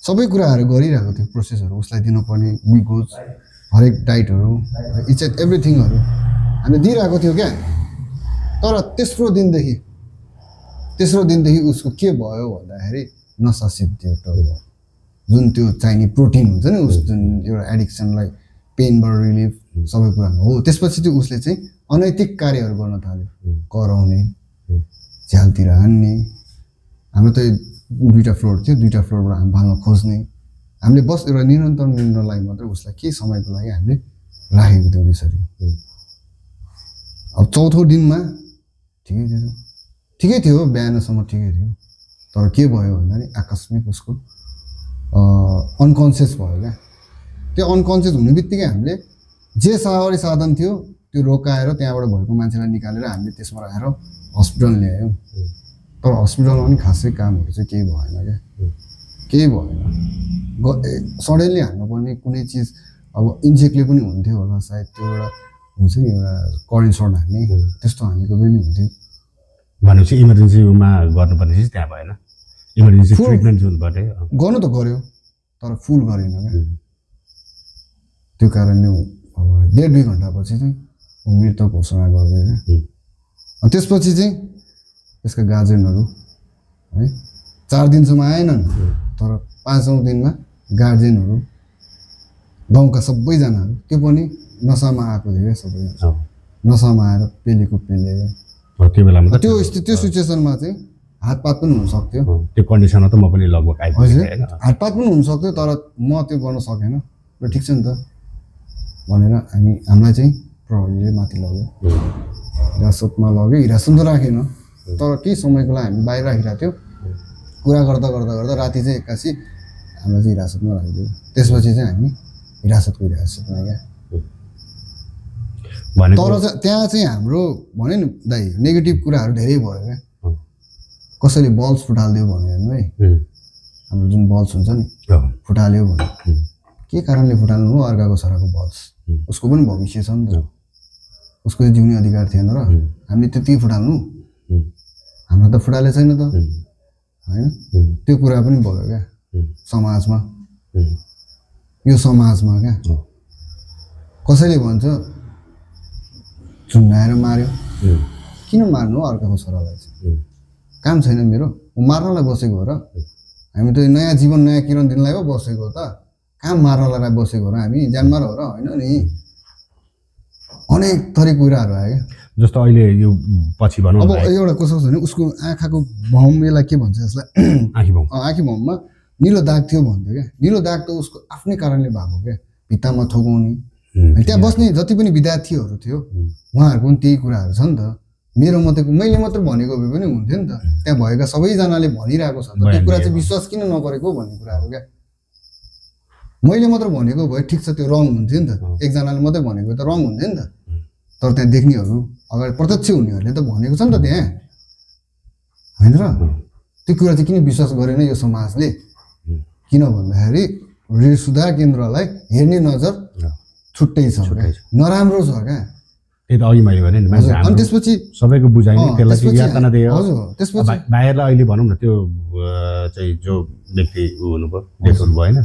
सबै कुराहरू गरिरहेको थियो प्रोसेसहरू उसलाई दिनुपर्ने ग्लुकोज हरेक डाइटहरू इच एन्ड एभ्रिथिङहरू हामीले दिइरहेको थियो क्या तर तेस्रो दिनदेखि उसको के भयो भन्दाखेरि नसा सिद्धियो जुन त्यो चाहिने प्रोटिन हुन्छ नि उस जुन एउटा एडिक्सनलाई पेनबाट रिलिफ सबै कुरामा हो त्यसपछि चाहिँ उसले चाहिँ अनैतिक कार्यहरू गर्न थाल्यो कराउने झ्यालतिर हान्ने हाम्रो त 2टा फ्लोर थियो 2टा फ्लोरबाट हामी भाल्न खोज्ने हामीले बस एउटा निरन्तर निर्णयलाई मात्रै उसलाई केही समयको लागि हामीले राखेको थियो त्यसरी अब चौथो दिनमा ठिकै थियो बिहानसम्म ठिकै थियो तर के भयो भन्दाखेरि आकस्मिक उसको अनकन्सियस भयो क्या त्यो अनकन्सियस हुने बित्तिकै हामीले जे सवारी साधन थियो त्यो रोकाएर त्यहाँबाट भएको मान्छेलाई निकालेर हामीले त्यसमा राखेर हस्पिटल ल्यायौँ तर हस्पिटलमा पनि खासै कामहरू चाहिँ केही भएन क्या केही भएन सडनली हान्नुपर्ने कुनै चिज अब इन्जेक्टले पनि हुन्थ्यो होला सायद त्यो एउटा हुन्छ नि एउटा करेन्ट सर्ट हान्ने त्यस्तो हानेको पनि हुन्थ्यो भनेपछि इमर्जेन्सीमा गर्नुपर्ने चिज त्यहाँ भएन इमर्जेन्सी ट्रिटमेन्ट जुनबाट गर्नु त गऱ्यो तर फुल गरेन क्या त्यो कारणले अब 1.5-2 घन्टापछि चाहिँ मृत घोषणा गरिदियो क्या अनि त्यसपछि चाहिँ त्यसका गार्जेनहरू है 4 दिनसम्म आएनन् तर 5औँ दिनमा गार्जेनहरू गाउँका सबैजनाहरू त्यो पनि नसामा आएको थियो क्या सबैजना नसामा आएर पेलेको त्यो बेलामा त्यो सिचुएसनमा चाहिँ हातपात पनि हुनसक्थ्यो त्यो कन्डिसनमा त म पनि लगभग हजुर हातपात पनि हुनसक्थ्यो तर म त्यो गर्न सकेन र ठिक छ नि त भनेर हामीलाई चाहिँ प्रहरीले माथि लग्यो हिरासतमा लग्यो हिरासत त राखेन तर केही समयको लागि हामी बाहिर राखिरहेको थियो कुरा गर्दा राति चाहिँ एक्कासी हामीलाई चाहिँ हिरासतमा राखिदियो त्यसपछि चाहिँ हामी हिरासतको हिरासतमा क्या तर त्यहाँ चाहिँ हाम्रो भन्यो नि दाइ नेगेटिभ कुराहरू धेरै भयो क्या कसैले बल्स फुटालिदियो भन्यो हेर्नु है हाम्रो जुन बल्स हुन्छ नि फुटाल्यो भन्यो के कारणले फुटाल्नु हो अर्काको छोराको बल्स उसको पनि भविष्य छ नि त उसको चाहिँ जिउने अधिकार थिएन र हामीले त्यतिकै फुटाल्नु हाम्रो त फुटाले छैन त होइन त्यो कुरा पनि भयो क्या समाजमा यो समाजमा क्या कसैले भन्छ झुन्डाएर मार्यो किन मार्नु हो अर्काको छोरालाई चाहिँ काम छैन मेरो म मार्नलाई बसेको हो र हामी त नयाँ जीवन नयाँ किरण दिनलाई पो बसेको त काम मार्नलाई बसेको हो र हामी जानमार हो र होइन नि अनेक थरी कुराहरू आयो क्या जस्तो अहिले यो पछि भनौँ अब एउटा कसो छ भने उसको आँखाको भम यसलाई के भन्छ यसलाई आँखी भौँ आँखी भममा निलो दाग थियो भन्थ्यो क्या निलो दाग त उसको आफ्नै कारणले भएको क्या भित्तामा थोगाउने त्यहाँ बस्ने जति पनि विद्यार्थीहरू थियो उहाँहरूको पनि त्यही कुराहरू छ नि त मेरो मैले मात्र भनेको भए पनि हुन्थ्यो नि त त्यहाँ भएका सबैजनाले भनिरहेको छ त्यो कुरा चाहिँ विश्वास किन नगरेको भन्ने कुराहरू क्या मैले मात्र भनेको भए ठिक छ त्यो रङ हुन्थ्यो नि त एकजनाले मात्रै भनेको त रङ हुन्थ्यो नि त तर त्यहाँ देख्नेहरू अगाडि प्रत्यक्ष हुनेहरूले त भनेको छ नि त त्यहाँ होइन र त्यो कुरा चाहिँ किन विश्वास गरेन यो समाजले किन भन्दाखेरि ऋण सुधार केन्द्रलाई हेर्ने नजर छुट्टै छ नराम्रो छ क्या त्यही त अघि मैले भने नि अनि त्यसपछि सबैको बुझाइ नै त्यसलाई चाहिँ यातना दियो हजुर त्यसपछि बाहिरलाई अहिले भनौँ न त्यो चाहिँ जो व्यक्ति हुनुभयो डेथ हुनुभयो होइन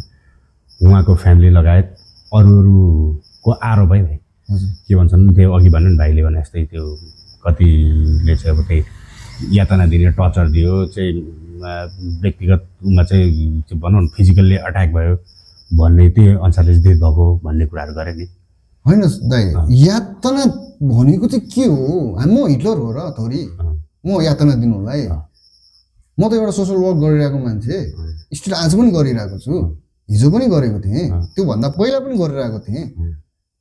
उहाँको फ्यामिली लगायत अरूको आरोप है भाइ के भन्छन् त्यो अघि भन्नु नि भाइले भने जस्तै त्यो कतिले चाहिँ अब त्यही यातना दिने टर्चर दियो चाहिँ व्यक्तिगतमा चाहिँ भनौँ न फिजिकल्ली अट्याक भयो भन्ने त्यो अनुसारले चाहिँ डेथ भएको भन्ने कुराहरू गरे नि होइन दाइ यातना भनेको चाहिँ के हो म हिटलर हो र थोरी म यातना दिनुलाई म त एउटा सोसल वर्क गरिरहेको मान्छे स्टिल आज पनि गरिरहेको छु हिजो पनि गरेको थिएँ त्योभन्दा पहिला पनि गरिरहेको थिएँ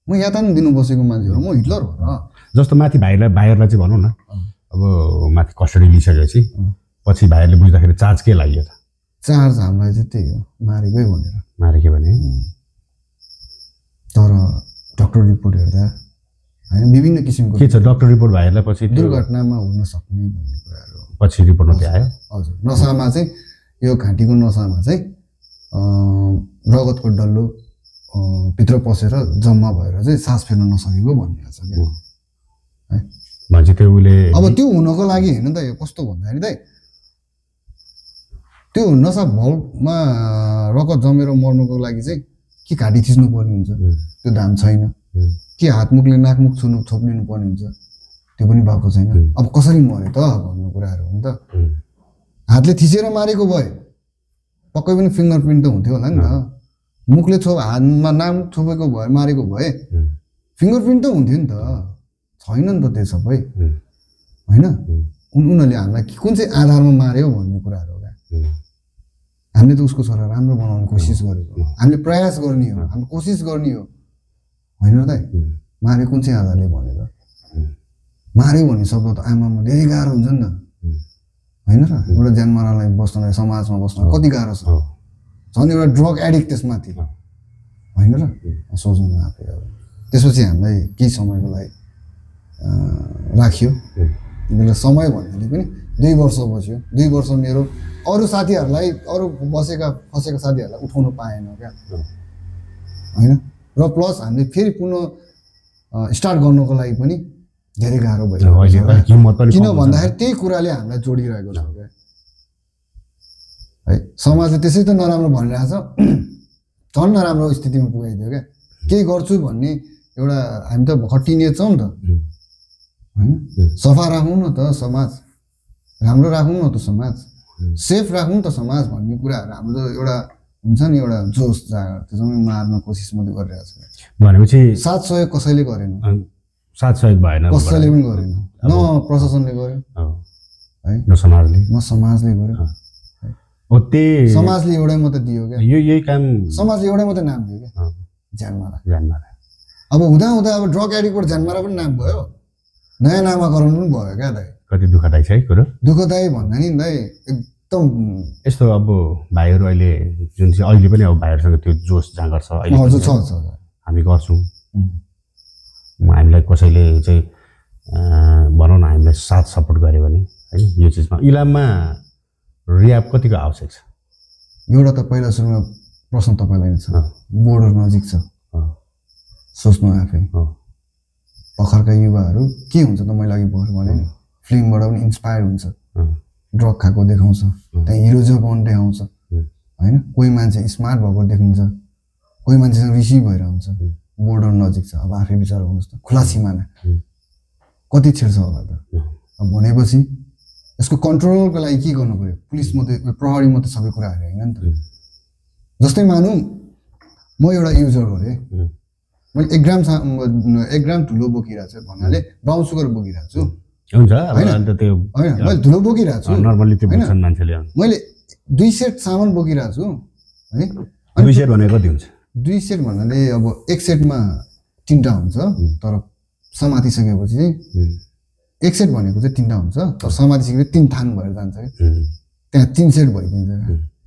म यातना दिनु बसेको मान्छे हो म हिटलर हो र जस्तो माथि भाइहरूलाई चाहिँ भनौँ न अब माथि कस्टडी लिइसकेपछि पछि भाइहरूले बुझ्दाखेरि चार्ज के लाग्यो त चार्ज हामीलाई चाहिँ त्यही हो मारेकै भनेर मारेकै भने तर डक्टर रिपोर्ट हेर्दा होइन विभिन्न किसिमको के छ डक्टर रिपोर्ट भाइहरूलाई पछि दुर्घटनामा हुन सक्ने भन्ने कुराहरू पछि रिपोर्टमा त्यो आयो हजुर नसामा चाहिँ यो घाँटीको नसामा चाहिँ रगतको डल्लो भित्र पसेर जम्मा भएर चाहिँ सास फेर्न नसकेको भन्ने छ क्या है भन्छ त्यो उसले अब त्यो हुनको लागि होइन त यो कस्तो भन्दाखेरि त त्यो नसा भाउमा रगत जमेर मर्नुको लागि चाहिँ के घाँटी थिच्नु पर्ने हुन्छ त्यो धाम छैन के हातमुखले नाकमुख छोप्लिनु पर्ने हुन्छ त्यो पनि भएको छैन अब कसरी मर्यो त भन्ने कुराहरू हो नि त हातले थिचेर मारेको भए पक्कै पनि फिङ्गर प्रिन्ट त हुन्थ्यो होला नि त मुखले हातमा नाकमुख छोपेको भए मारेको भए फिङ्गर प्रिन्ट त हुन्थ्यो नि त छैन नि त त्यो सबै होइन उनीहरूले हामीलाई कुन चाहिँ आधारमा मार्यो भन्ने कुराहरू हो क्या हामीले त उसको छोरा राम्रो बनाउने कोसिस गरेको हामीले प्रयास गर्ने हो हाम्रो कोसिस गर्ने हो होइन र दाइ मार्यो कुन चाहिँ आधारले भनेर मार्यो भन्ने शब्द त आमामा धेरै गाह्रो हुन्छ नि त होइन र एउटा ज्यानमारालाई बस्नलाई समाजमा बस्न कति गाह्रो छ झन् एउटा ड्रग एडिक्ट त्यसमाथि होइन र सोच्नु आफै अब त्यसपछि हामीलाई केही समयको लागि राखियो मेरो समय भन्नाले पनि 2 वर्ष बस्यो 2 वर्ष मेरो अरू साथीहरूलाई अरू फसेका साथीहरूलाई उठाउन पाएन क्या होइन र प्लस हामीले फेरि पुनः स्टार्ट गर्नको लागि पनि धेरै गाह्रो भयो किन भन्दाखेरि त्यही कुराले हामीलाई जोडिरहेको छ क्या है समाजले त्यसै त नराम्रो भनिरहेछ झन् नराम्रो स्थितिमा पुगाइदियो क्या केही गर्छु भन्ने एउटा हामी त भर्खर टिनेज छौँ नि त होइन सफा राखौँ न त समाज राम्रो राखौँ न त समाज सेफ राखौँ त समाज भन्ने कुराहरू हाम्रो त एउटा हुन्छ नि एउटा जोस जागर त्यसमा मार्न कोसिस मात्रै गरिरहेको छ भनेपछि साथ सहयोग कसैले गरेन साथ सहयोग भएन कसैले पनि गरेन न प्रशासनले गर्यो है न समाजले गर्यो त्यही समाजले एउटै मात्रै दियो क्या यही काम समाजले एउटै मात्रै नाम दियो क्या ज्यानमारा अब हुँदा अब ड्रग एडिक्टबाट ज्यानमारा पनि नाम भयो नयाँ नामाकरण पनि भयो क्या दाइ कति दुःखदायी छ है कुरो दुःखदायी भन्दा नि दाइ एकदम यस्तो अब भाइहरू अहिले जुन चाहिँ अहिले पनि अब भाइहरूसँग त्यो जोस जाँगर छ अहिले छ हामी गर्छौँ हामीलाई कसैले चाहिँ भनौँ न हामीलाई साथ सपोर्ट गर्यो भने होइन यो चिजमा इलाममा रियाब कतिको आवश्यक छ एउटा त पहिला सुरुमा प्रश्न तपाईँलाई छ बोर्डर नजिक छ सोच्नु आफै भर्खरका युवाहरू के हुन्छ त मैले अघि भर्खर भने नि फिल्मबाट पनि इन्सपायर हुन्छ ड्रग खाएको देखाउँछ त्यहाँ हिरो जबान देखाउँछ होइन कोही मान्छे स्मार्ट भएको देखिन्छ कोही मान्छेसँग रिसिभ भएर आउँछ बोर्डर नजिक छ अब आफै विचार गर्नुहोस् त खुला सिमाना कति छिर्छ होला त अब भनेपछि यसको कन्ट्रोलको लागि के गर्नु पर्यो पुलिस मात्रै प्रहरी मात्रै सबै कुराहरू होइन नि त जस्तै मानौँ म एउटा युजर हो अरे मैले 1 ग्राम ठुलो बोकिरहेको छु भन्नाले ब्राउन सुगर बोकिरहेको छु हुन्छ अब अन्त त्यो होइन मैले ठुलो बोकिरहेको छु नर्मली त्यो बुझ्छन् मान्छेले मैले 2 सेट सामान बोकिरहेको छु है 2 सेट भनेको कति हुन्छ 2 सेट भन्नाले अब 1 सेटमा 3टा हुन्छ तर समातिसकेपछि चाहिँ 1 सेट भनेको चाहिँ 3टा हुन्छ तर समातिसकेपछि 3 थान भएर जान्छ क्या त्यहाँ 3 सेट भइदिन्छ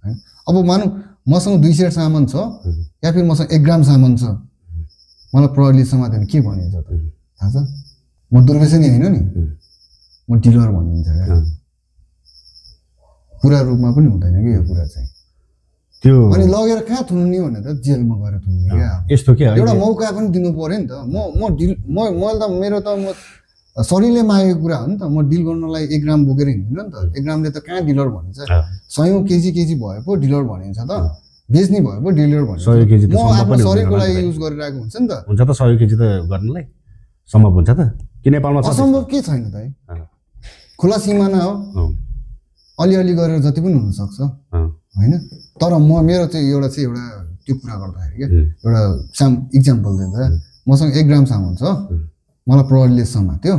है अब मानौँ मसँग 2 सेट सामान छ या फिर मसँग 1 ग्राम सामान छ मलाई प्रहरीले समात्यो भने के भनिन्छ त थाहा छ म दुर्व्यसनी होइन नि म डिलर भनिन्छ क्या पुरा रूपमा पनि हुँदैन कि यो कुरा चाहिँ त्यो अनि लगेर कहाँ थुन्ने भने त जेलमा गएर थुन्ने क्या यस्तो के एउटा मौका पनि दिनु पर्यो नि त मैले त मेरो त म शरीरले मागेको कुरा हो नि त म डिल गर्नलाई 1 ग्राम बोकेर हिँड्दिनँ नि त 1 ग्रामले त कहाँ डिलर भनिन्छ 100 केजी भए पो डिलर भनिन्छ त बेच्ने भए पो डिलर भनिन्छ 100 केजी त म आफ्नो शरीरको लागि युज गरिरहेको हुन्छ नि त हुन्छ त 100 केजी त गर्नलाई सम्भव हुन्छ त कि नेपालमा असम्भव के छैन त है खुला सिमाना हो अलिअलि गरेर जति पनि हुनसक्छ होइन तर मेरो चाहिँ एउटा त्यो कुरा गर्दाखेरि क्या एउटा इक्जाम्पल दिँदा मसँग 1 ग्राम सामान छ मलाई प्रहरीले समात्यो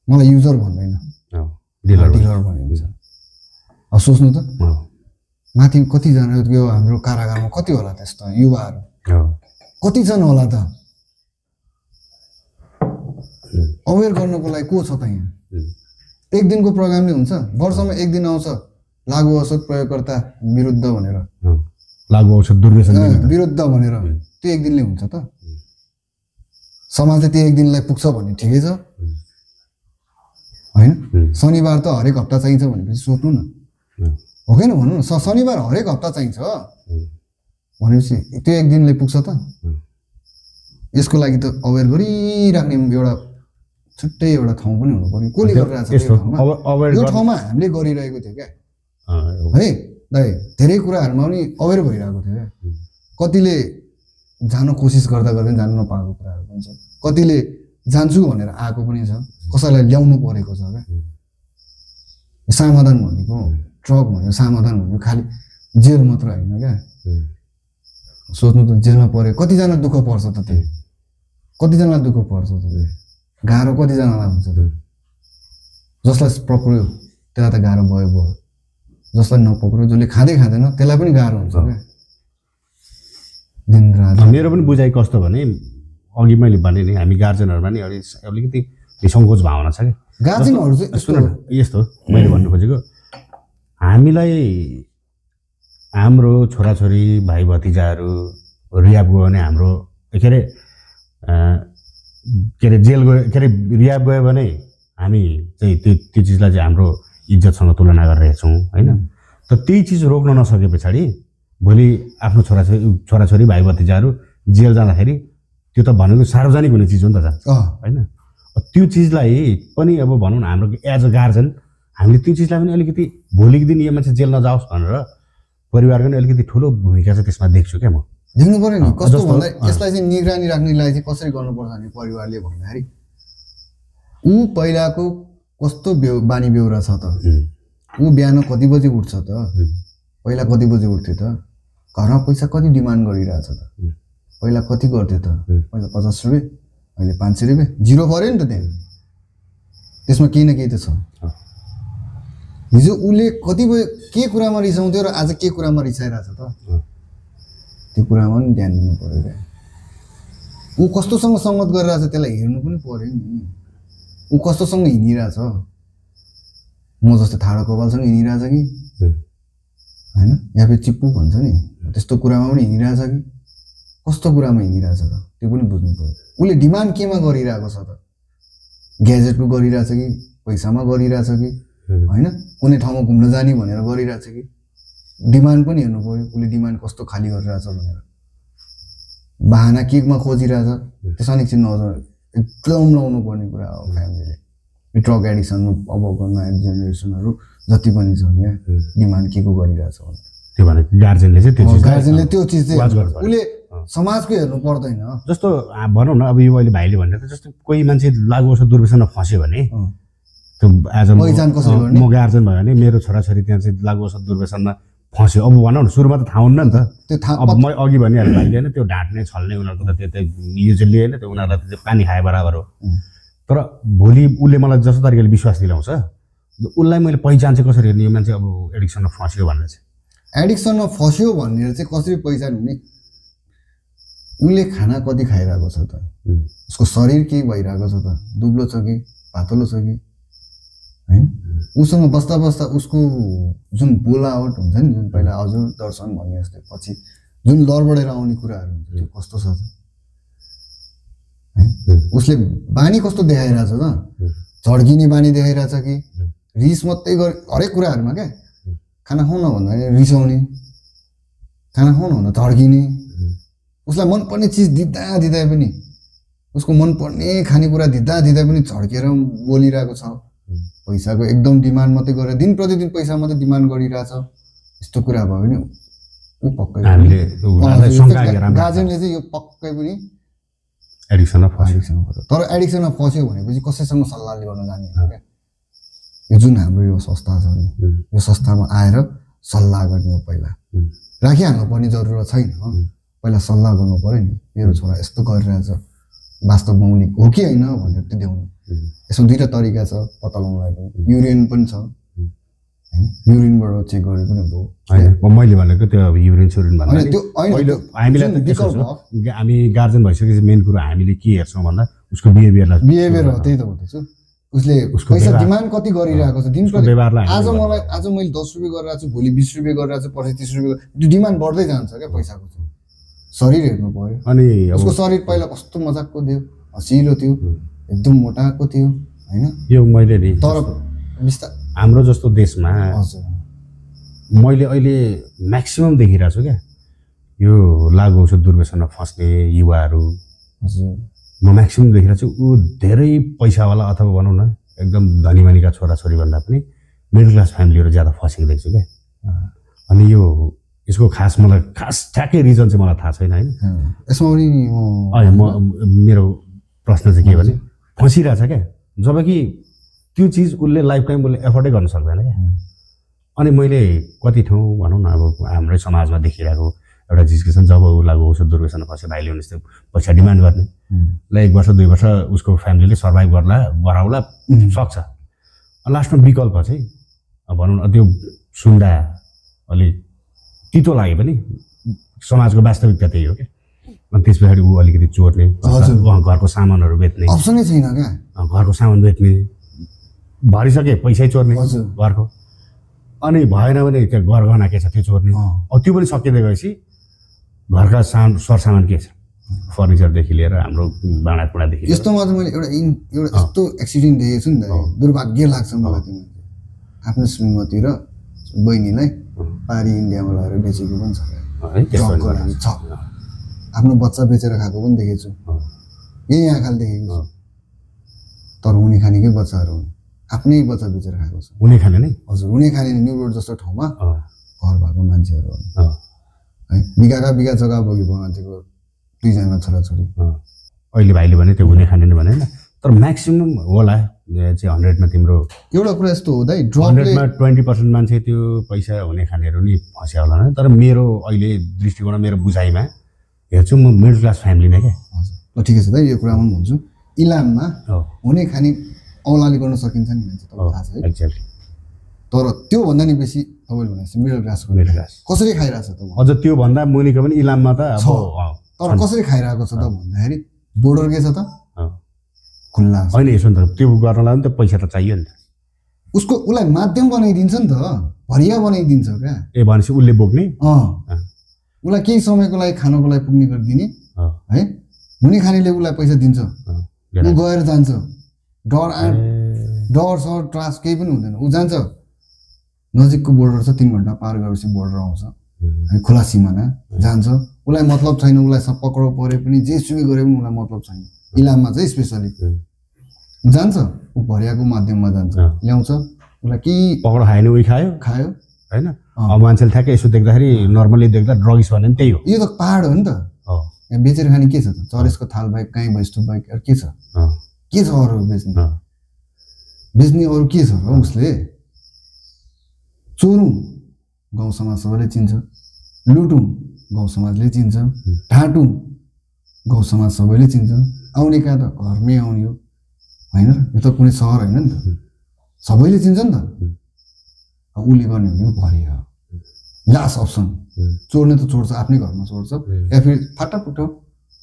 मलाई युजर भन्दैन डिलर भनिन्छ अब सोच्नु त माथि कतिजना यो हाम्रो कारागारमा कति होला त्यस्तो युवाहरू कतिजना होला त अवेर गर्नको लागि को छ त यहाँ 1 दिनको प्रोग्रामले हुन्छ वर्षमा 1 दिन आउँछ लागु औषध प्रयोगकर्ता विरुद्ध भनेर लागु औषध दुर्व्यसन विरुद्ध भनेर त्यो 1 दिनले हुन्छ त समाजले त्यो 1 दिनलाई पुग्छ भने ठिकै छ होइन शनिबार त हरेक हप्ता चाहिन्छ भनेपछि सोच्नु न हो कि भन्नु न शनिबार हरेक हप्ता चाहिन्छ भनेपछि त्यो 1 दिनले पुग्छ त यसको लागि त अवेर गरिराख्ने एउटा छुट्टै एउटा ठाउँ पनि हुनु पर्यो कसले गरिरहेको छ यो ठाउँमा हामीले गरिरहेको थियो क्या है दाइ धेरै कुराहरूमा पनि अवेर भइरहेको थियो क्या कतिले जान कोसिस गर्दा जानु नपाएको कुराहरू पनि छ कतिले जान्छु भनेर आएको पनि छ कसैलाई ल्याउनु परेको छ क्या समाधान भनेको ट्रक भनेको समाधान भनेको खालि जेल मात्र होइन क्या सोच्नु त जेलमा पऱ्यो कतिजना दुःख पर्छ त त्यो कतिजनालाई दुःख पर्छ त त्यो गाह्रो कतिजनालाई हुन्छ त्यो जसलाई पक्रियो त्यसलाई त गाह्रो भयो जसलाई नपक्रियो जसले खाँदैन त्यसलाई पनि गाह्रो हुन्छ क्या दिन रात मेरो पनि बुझाइ कस्तो भने अघि मैले भने नि हामी गार्जेनहरूमा नि अलिकति सङ्कोच भावना छ क्या गार्जेनहरू चाहिँ सुन यस्तो मैले भन्नु खोजेको हामीलाई हाम्रो छोराछोरी भाइ भतिजाहरू रियाब गयो भने हाम्रो के अरे जेल गयो के अरे रियाब गयो भने हामी चाहिँ त्यो चिजलाई चाहिँ हाम्रो इज्जतसँग तुलना गरिरहेका छौँ होइन त त्यही चिज रोक्न नसके पछाडि भोलि आफ्नो छोराछोरी भाइ भतिजाहरू जेल जाँदाखेरि त्यो त भनेको सार्वजनिक हुने चिज हो नि त होइन त्यो चिजलाई पनि अब भनौँ न हाम्रो एज अ गार्जेन हामीले त्यो चिजलाई पनि अलिकति भोलिको दिन यो मान्छे जेल नजाओस् भनेर परिवारको नि अलिकति ठुलो भूमिका चाहिँ त्यसमा देख्छु क्या म देख्नु पर्यो नि कस्तो भन्दा यसलाई चाहिँ निगरानी राख्नेलाई चाहिँ कसरी गर्नुपर्छ भने परिवारले भन्दाखेरि ऊ पहिलाको कस्तो बानी बेहोरा छ त ऊ बिहान कति बजी उठ्छ त पहिला कति बजी उठ्थ्यो त घरमा पैसा कति डिमान्ड गरिरहेछ त पहिला कति गर्थ्यो त पहिला 50 रुपियाँ अहिले 500 रुपियाँ जिरो पऱ्यो नि त त्यहाँ त्यसमा केही न केही त छ हिजो उसले कतिपय के कुरामा रिसाउँथ्यो र आज के कुरामा रिसाइरहेछ त त्यो कुरामा पनि ध्यान दिनु पर्यो क्या ऊ कस्तोसँग सङ्गत गरिरहेछ त्यसलाई हेर्नु पनि पर्यो नि ऊ कस्तोसँग हिँडिरहेछ म जस्तो ठाडो कपालसँग हिँडिरहेछ कि होइन या फेरि चिप्पु भन्छ नि त्यस्तो कुरामा पनि हिँडिरहेछ कि कस्तो कुरामा हिँडिरहेछ त त्यो पनि बुझ्नु पर्यो उसले डिमान्ड केमा गरिरहेको छ त ग्याजेटको गरिरहेछ कि पैसामा गरिरहेछ कि होइन कुनै ठाउँमा घुम्न जाने भनेर गरिरहेछ कि डिमान्ड पनि हेर्नु पर्यो उसले डिमान्ड कस्तो खाली गरिरहेछ भनेर बाहना केमा खोजिरहेछ त्यसमा एकछिन नजर एकदम लाउनु पर्ने कुरा हो फ्यामिलीले ड्रग एडिक्सन अब नयाँ जेनेरेसनहरू जति पनि छ यहाँ डिमान्ड के को गरिरहेछ त्यो भनेको गार्जेनले त्यो चिज चाहिँ उसले समाजको हेर्नु पर्दैन जस्तो भनौँ न अब यो अहिले भाइले भनेर जस्तो कोही मान्छे लागु औषध दुर्व्यसनमा फस्यो भने त्यो एज म गार्जेन भयो भने मेरो छोराछोरी त्यहाँ चाहिँ लागु औषध दुर्व्यसनमा फस्यो। अब भनौँ न सुरुमा त थाहा हुन्न नि त। त्यो थाहा अब म अघि भनिहालेँ भाइले होइन, त्यो ढाँट्ने छल्ने उनीहरूको त त्यो युजली होइन, त्यो उनीहरूलाई त पानी खाए बराबर हो। तर भोलि उसले मलाई जस्तो तरिकाले विश्वास दिलाउँछ, उसलाई मैले पहिचान चाहिँ कसरी हेर्ने, यो मान्छे अब एडिक्सनमा फस्यो भनेर चाहिँ। एडिक्सनमा फस्यो भनेर चाहिँ कसरी पहिचान हुने, उसले खाना कति खाइरहेको छ त, उसको शरीर के भइरहेको छ त, दुब्लो छ कि पातलो छ कि होइन। उसँग बस्दा बस्दा उसको जुन बोलावट हुन्छ नि, जुन पहिला हजुर दर्शन भन्ने जस्तै पछि जुन लडबडेर आउने कुराहरू हुन्छ त्यो कस्तो छ त, उसले बानी कस्तो देखाइरहेछ त, झड्किने बानी देखाइरहेछ कि रिस मात्रै गर हरेक कुराहरूमा क्या। खाना खाउन भन्दा रिसाउने, खाना खाउन भन्दा झड्किने, उसलाई मनपर्ने चिज दिँदा दिँदा पनि, उसको मनपर्ने खानेकुरा दिँदा दिँदा पनि झड्केर बोलिरहेको छ। पैसाको एकदम डिमान्ड मात्रै गरेर दिन प्रतिदिन पैसा मात्रै डिमान्ड गरिरहेछ। यस्तो कुरा भयो भने ऊ पक्कै गार्जेनले चाहिँ यो पक्कै पनि एडिक्सनमा फस्यो। तर एडिक्सनमा फस्यो भनेपछि कसैसँग सल्लाह गर्न जाने क्या। यो जुन हाम्रो यो संस्था छ नि, यो संस्थामा आएर सल्लाह गर्ने हो, पहिला राखिहाल्नु पर्ने जरुरत छैन। पहिला सल्लाह गर्नु पऱ्यो नि, मेरो छोरा यस्तो गरिरहेछ, वास्तवमा उसले हो कि होइन भनेर त्यो देखाउनु। यसमा दुईवटा तरिका छ पत्ता लगाउनलाई पनि, युरिन पनि छ होइन, युरिनबाट चेक गरे पनि भयो। मैले भनेको त्यो युरिन सुरिन भन्दा हामीलाई हामी गार्जेन भइसकेपछि मेन कुरो हामीले के हेर्छौँ भन्दा उसको बिहेभियरलाई, बिहेभियर हो। त्यही त भन्दैछु, उसले पैसा डिमान्ड कति गरिरहेको छ दिन प्रतिदिन। आज मैले 10 रुपियाँ गरिरहेको छु, भोलि 20 रुपियाँ गरिरहेको छु, पर्सि 30 रुपियाँ, त्यो डिमान्ड बढ्दै जान्छ क्या पैसाको। शरीर हेर्नु पर्यो, अनि उसको शरीर पहिला कस्तो मजाको थियो, हसिलो थियो, एकदम मोटाको थियो होइन। यो मैले नि तर बिस्तार हाम्रो जस्तो देशमा मैले अहिले म्याक्सिमम देखिरहेको छु क्या, यो लागु औषध दुर्व्यसनमा फस्ने युवाहरू म म्याक्सिमम देखिरहेको छु। ऊ धेरै पैसावाला अथवा भनौँ न एकदम धनीमानीका छोराछोरी भन्दा पनि मिडल क्लास फ्यामिलीहरू ज्यादा फसेको देख्छु क्या। अनि यो यसको खास मलाई ठ्याक्कै रिजन चाहिँ मलाई थाहा छैन होइन। यसमा पनि मेरो प्रश्न चाहिँ के भने फसिरहेछ क्या, जबकि त्यो चिज उसले लाइफ टाइम उसले एफोर्डै गर्न सक्दैन क्या। अनि मैले कति ठाउँ भनौँ न अब हाम्रै समाजमा देखिरहेको एउटा चिज के छ, जब ऊ लागु औषध दुर्व्यसनमा फस्यो, भाइले भने जस्तो पैसा डिमान्ड गर्ने ल 1 वर्ष 2 वर्ष उसको फ्यामिलीले सर्भाइभ गराउला सक्छ। लास्टमा विकल्प चाहिँ भनौँ न त्यो सुन्दा अलिक तितो लाग्यो पनि समाजको वास्तविकता त्यही हो क्या। अनि त्यस पछाडि ऊ अलिकति चोर्ने, घरको सामानहरू बेच्ने, अप्सनै छैन क्या। घरको सामान बेच्ने, भरिसके पैसै चोर्ने घरको, अनि भएन भने त्यो गहना के छ त्यो चोर्ने। अब त्यो पनि सकिँदै गएपछि घरका सरसामान के छ, फर्निचरदेखि लिएर हाम्रो भाँडाकुँडादेखि। यस्तोमा चाहिँ मैले एउटा यस्तो एक्सिडेन्ट देखेको छु नि त, दुर्भाग्य लाग्छ मलाई। त्यो आफ्नो श्रीमती र बहिनीलाई पारी इन्डियामा लगेर बेचेको पनि छ, आफ्नो बच्चा बेचेर खाएको पनि देखेको छु, यही आँखाले देखेको छु। तर हुने खानेकै बच्चाहरू हुन्, आफ्नै बच्चा बेचेर खाएको छ। हुने खाने नै हजुर, हुने खाने न्यु रोड जस्तो ठाउँमा घर भएको मान्छेहरू है, बिघा जग्गा बोकेको मान्छेको 2 जना छोराछोरी। अहिले भाइले भने त्यो हुने खाने नै भने होइन, तर म्याक्सिमम होला चाहिँ 100 मा तिम्रो एउटा कुरा यस्तो हुँदै 100 मा 20% मान्छे त्यो पैसा हुने खानेहरू नि फस्या होला नि। तर मेरो अहिले दृष्टिकोण, मेरो बुझाइमा हेर्छु म मिडल क्लास फ्यामिली नै क्या। हजुर, ठिकै छ त, यो कुरा पनि भन्छु। इलाममा हुने खाने औलाले गर्न सकिन्छ नि मान्छे, तपाईँलाई थाहा छ है। एक्ज्याक्टली। तर त्यो भन्दा नि बेसी तपाईँले भने मिडल क्लास कसरी खाइरहेछ त, अझ त्यो भन्दा मुनिको पनि इलाममा त अब। तर कसरी खाइरहेको छ त भन्दाखेरि बोर्डर के छ त, खुल्ला होइन। यसो नि त त्यो गर्नलाई पनि त पैसा त चाहियो नि त। उसलाई माध्यम बनाइदिन्छ नि त, भरिया बनाइदिन्छ क्या। ए भनेपछि उसले बोक्ने, उसलाई केही समयको लागि खानको लागि पुग्ने गरिदिने है। हुने खानेले उसलाई पैसा दिन्छ, ऊ गएर जान्छ, डर सर त्रास केही पनि हुँदैन, ऊ जान्छ। नजिकको बोर्डर छ, 3 घन्टा पार गरेपछि बोर्डर आउँछ, खुला सिमाना जान्छ। उसलाई मतलब छैन, उसलाई सब पक्राउ परे पनि जे सुकै गरे पनि उसलाई मतलब छैन। इलाममा चाहिँ स्पेसली जान्छ, ऊ भरियाको माध्यममा जान्छ, ल्याउँछ। उसलाई के पक्राउ खायो भने उही खायो होइन। अब मान्छेले ठ्याक्कै यसो देख्दाखेरि नर्मली देख्दा ड्रग्स भने पनि त्यही हो। यो त पहाड हो नि त, यहाँ बेचेर खाने के छ त, चरेसको थाल बाहेक, गाई भैँसको बाहेक के छ, के छ अरू बेच्ने अरू के छ र। उसले चोरौँ गाउँ समाज सबैले चिन्छ, लुटुङ गाउँ समाजले चिन्छ, ढाँटुङ गाउँ समाज सबैले चिन्छ, आउने कहाँ त घरमै आउने हो होइन र, यो त कुनै सहर होइन नि त, सबैले चिन्छ नि त। अब उसले गर्ने भने भरियो लास्ट अप्सन, चोर्ने त चोर्छ, आफ्नै घरमा चोर्छ या फेरि फाटाफुट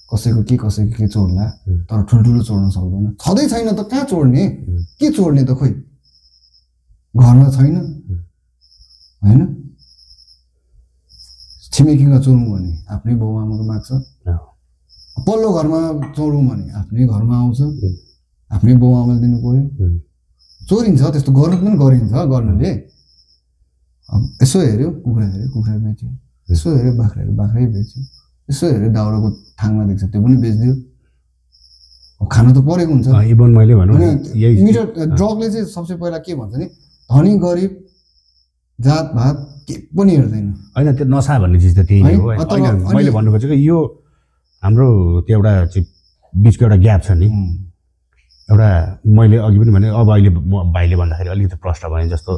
कसैको के चोर्ला, तर ठुल्ठुलो चोर्न सक्दैन। छँदै छैन त कहाँ चोर्ने, के चोर्ने त खोइ, घरमा छैन होइन। छिमेकीमा चोरौँ भने आफ्नै बाउ आमाको माग्छ, पल्लो घरमा चोरौँ भने आफ्नै घरमा आउँछ, आफ्नै बाउ आमाले दिनु पर्यो, चोरिन्छ। त्यस्तो गर्नु पनि गरिन्छ गर्नुले। अब यसो हेऱ्यो कुखुरा बेच्यो, यसो हेऱ्यो बाख्रै बेच्यो, यसो हेऱ्यो दाउराको थाङमा देख्छ त्यो पनि बेच्दियो। अब खानु त परेको हुन्छ। इभन मैले भनौँ मिटर ड्रगले चाहिँ सबसे पहिला के भन्छ नि, धनी गरिब जातभात के पनि हेर्दैन होइन। त्यो नसा भन्ने चिज त त्यही नै हो होइन। मैले भन्नु खोजेको यो हाम्रो त्यो एउटा बिचको एउटा ग्याप छ नि, एउटा मैले अघि पनि भने, अब अहिले भाइले भन्दाखेरि अलिकति प्रष्ट भने जस्तो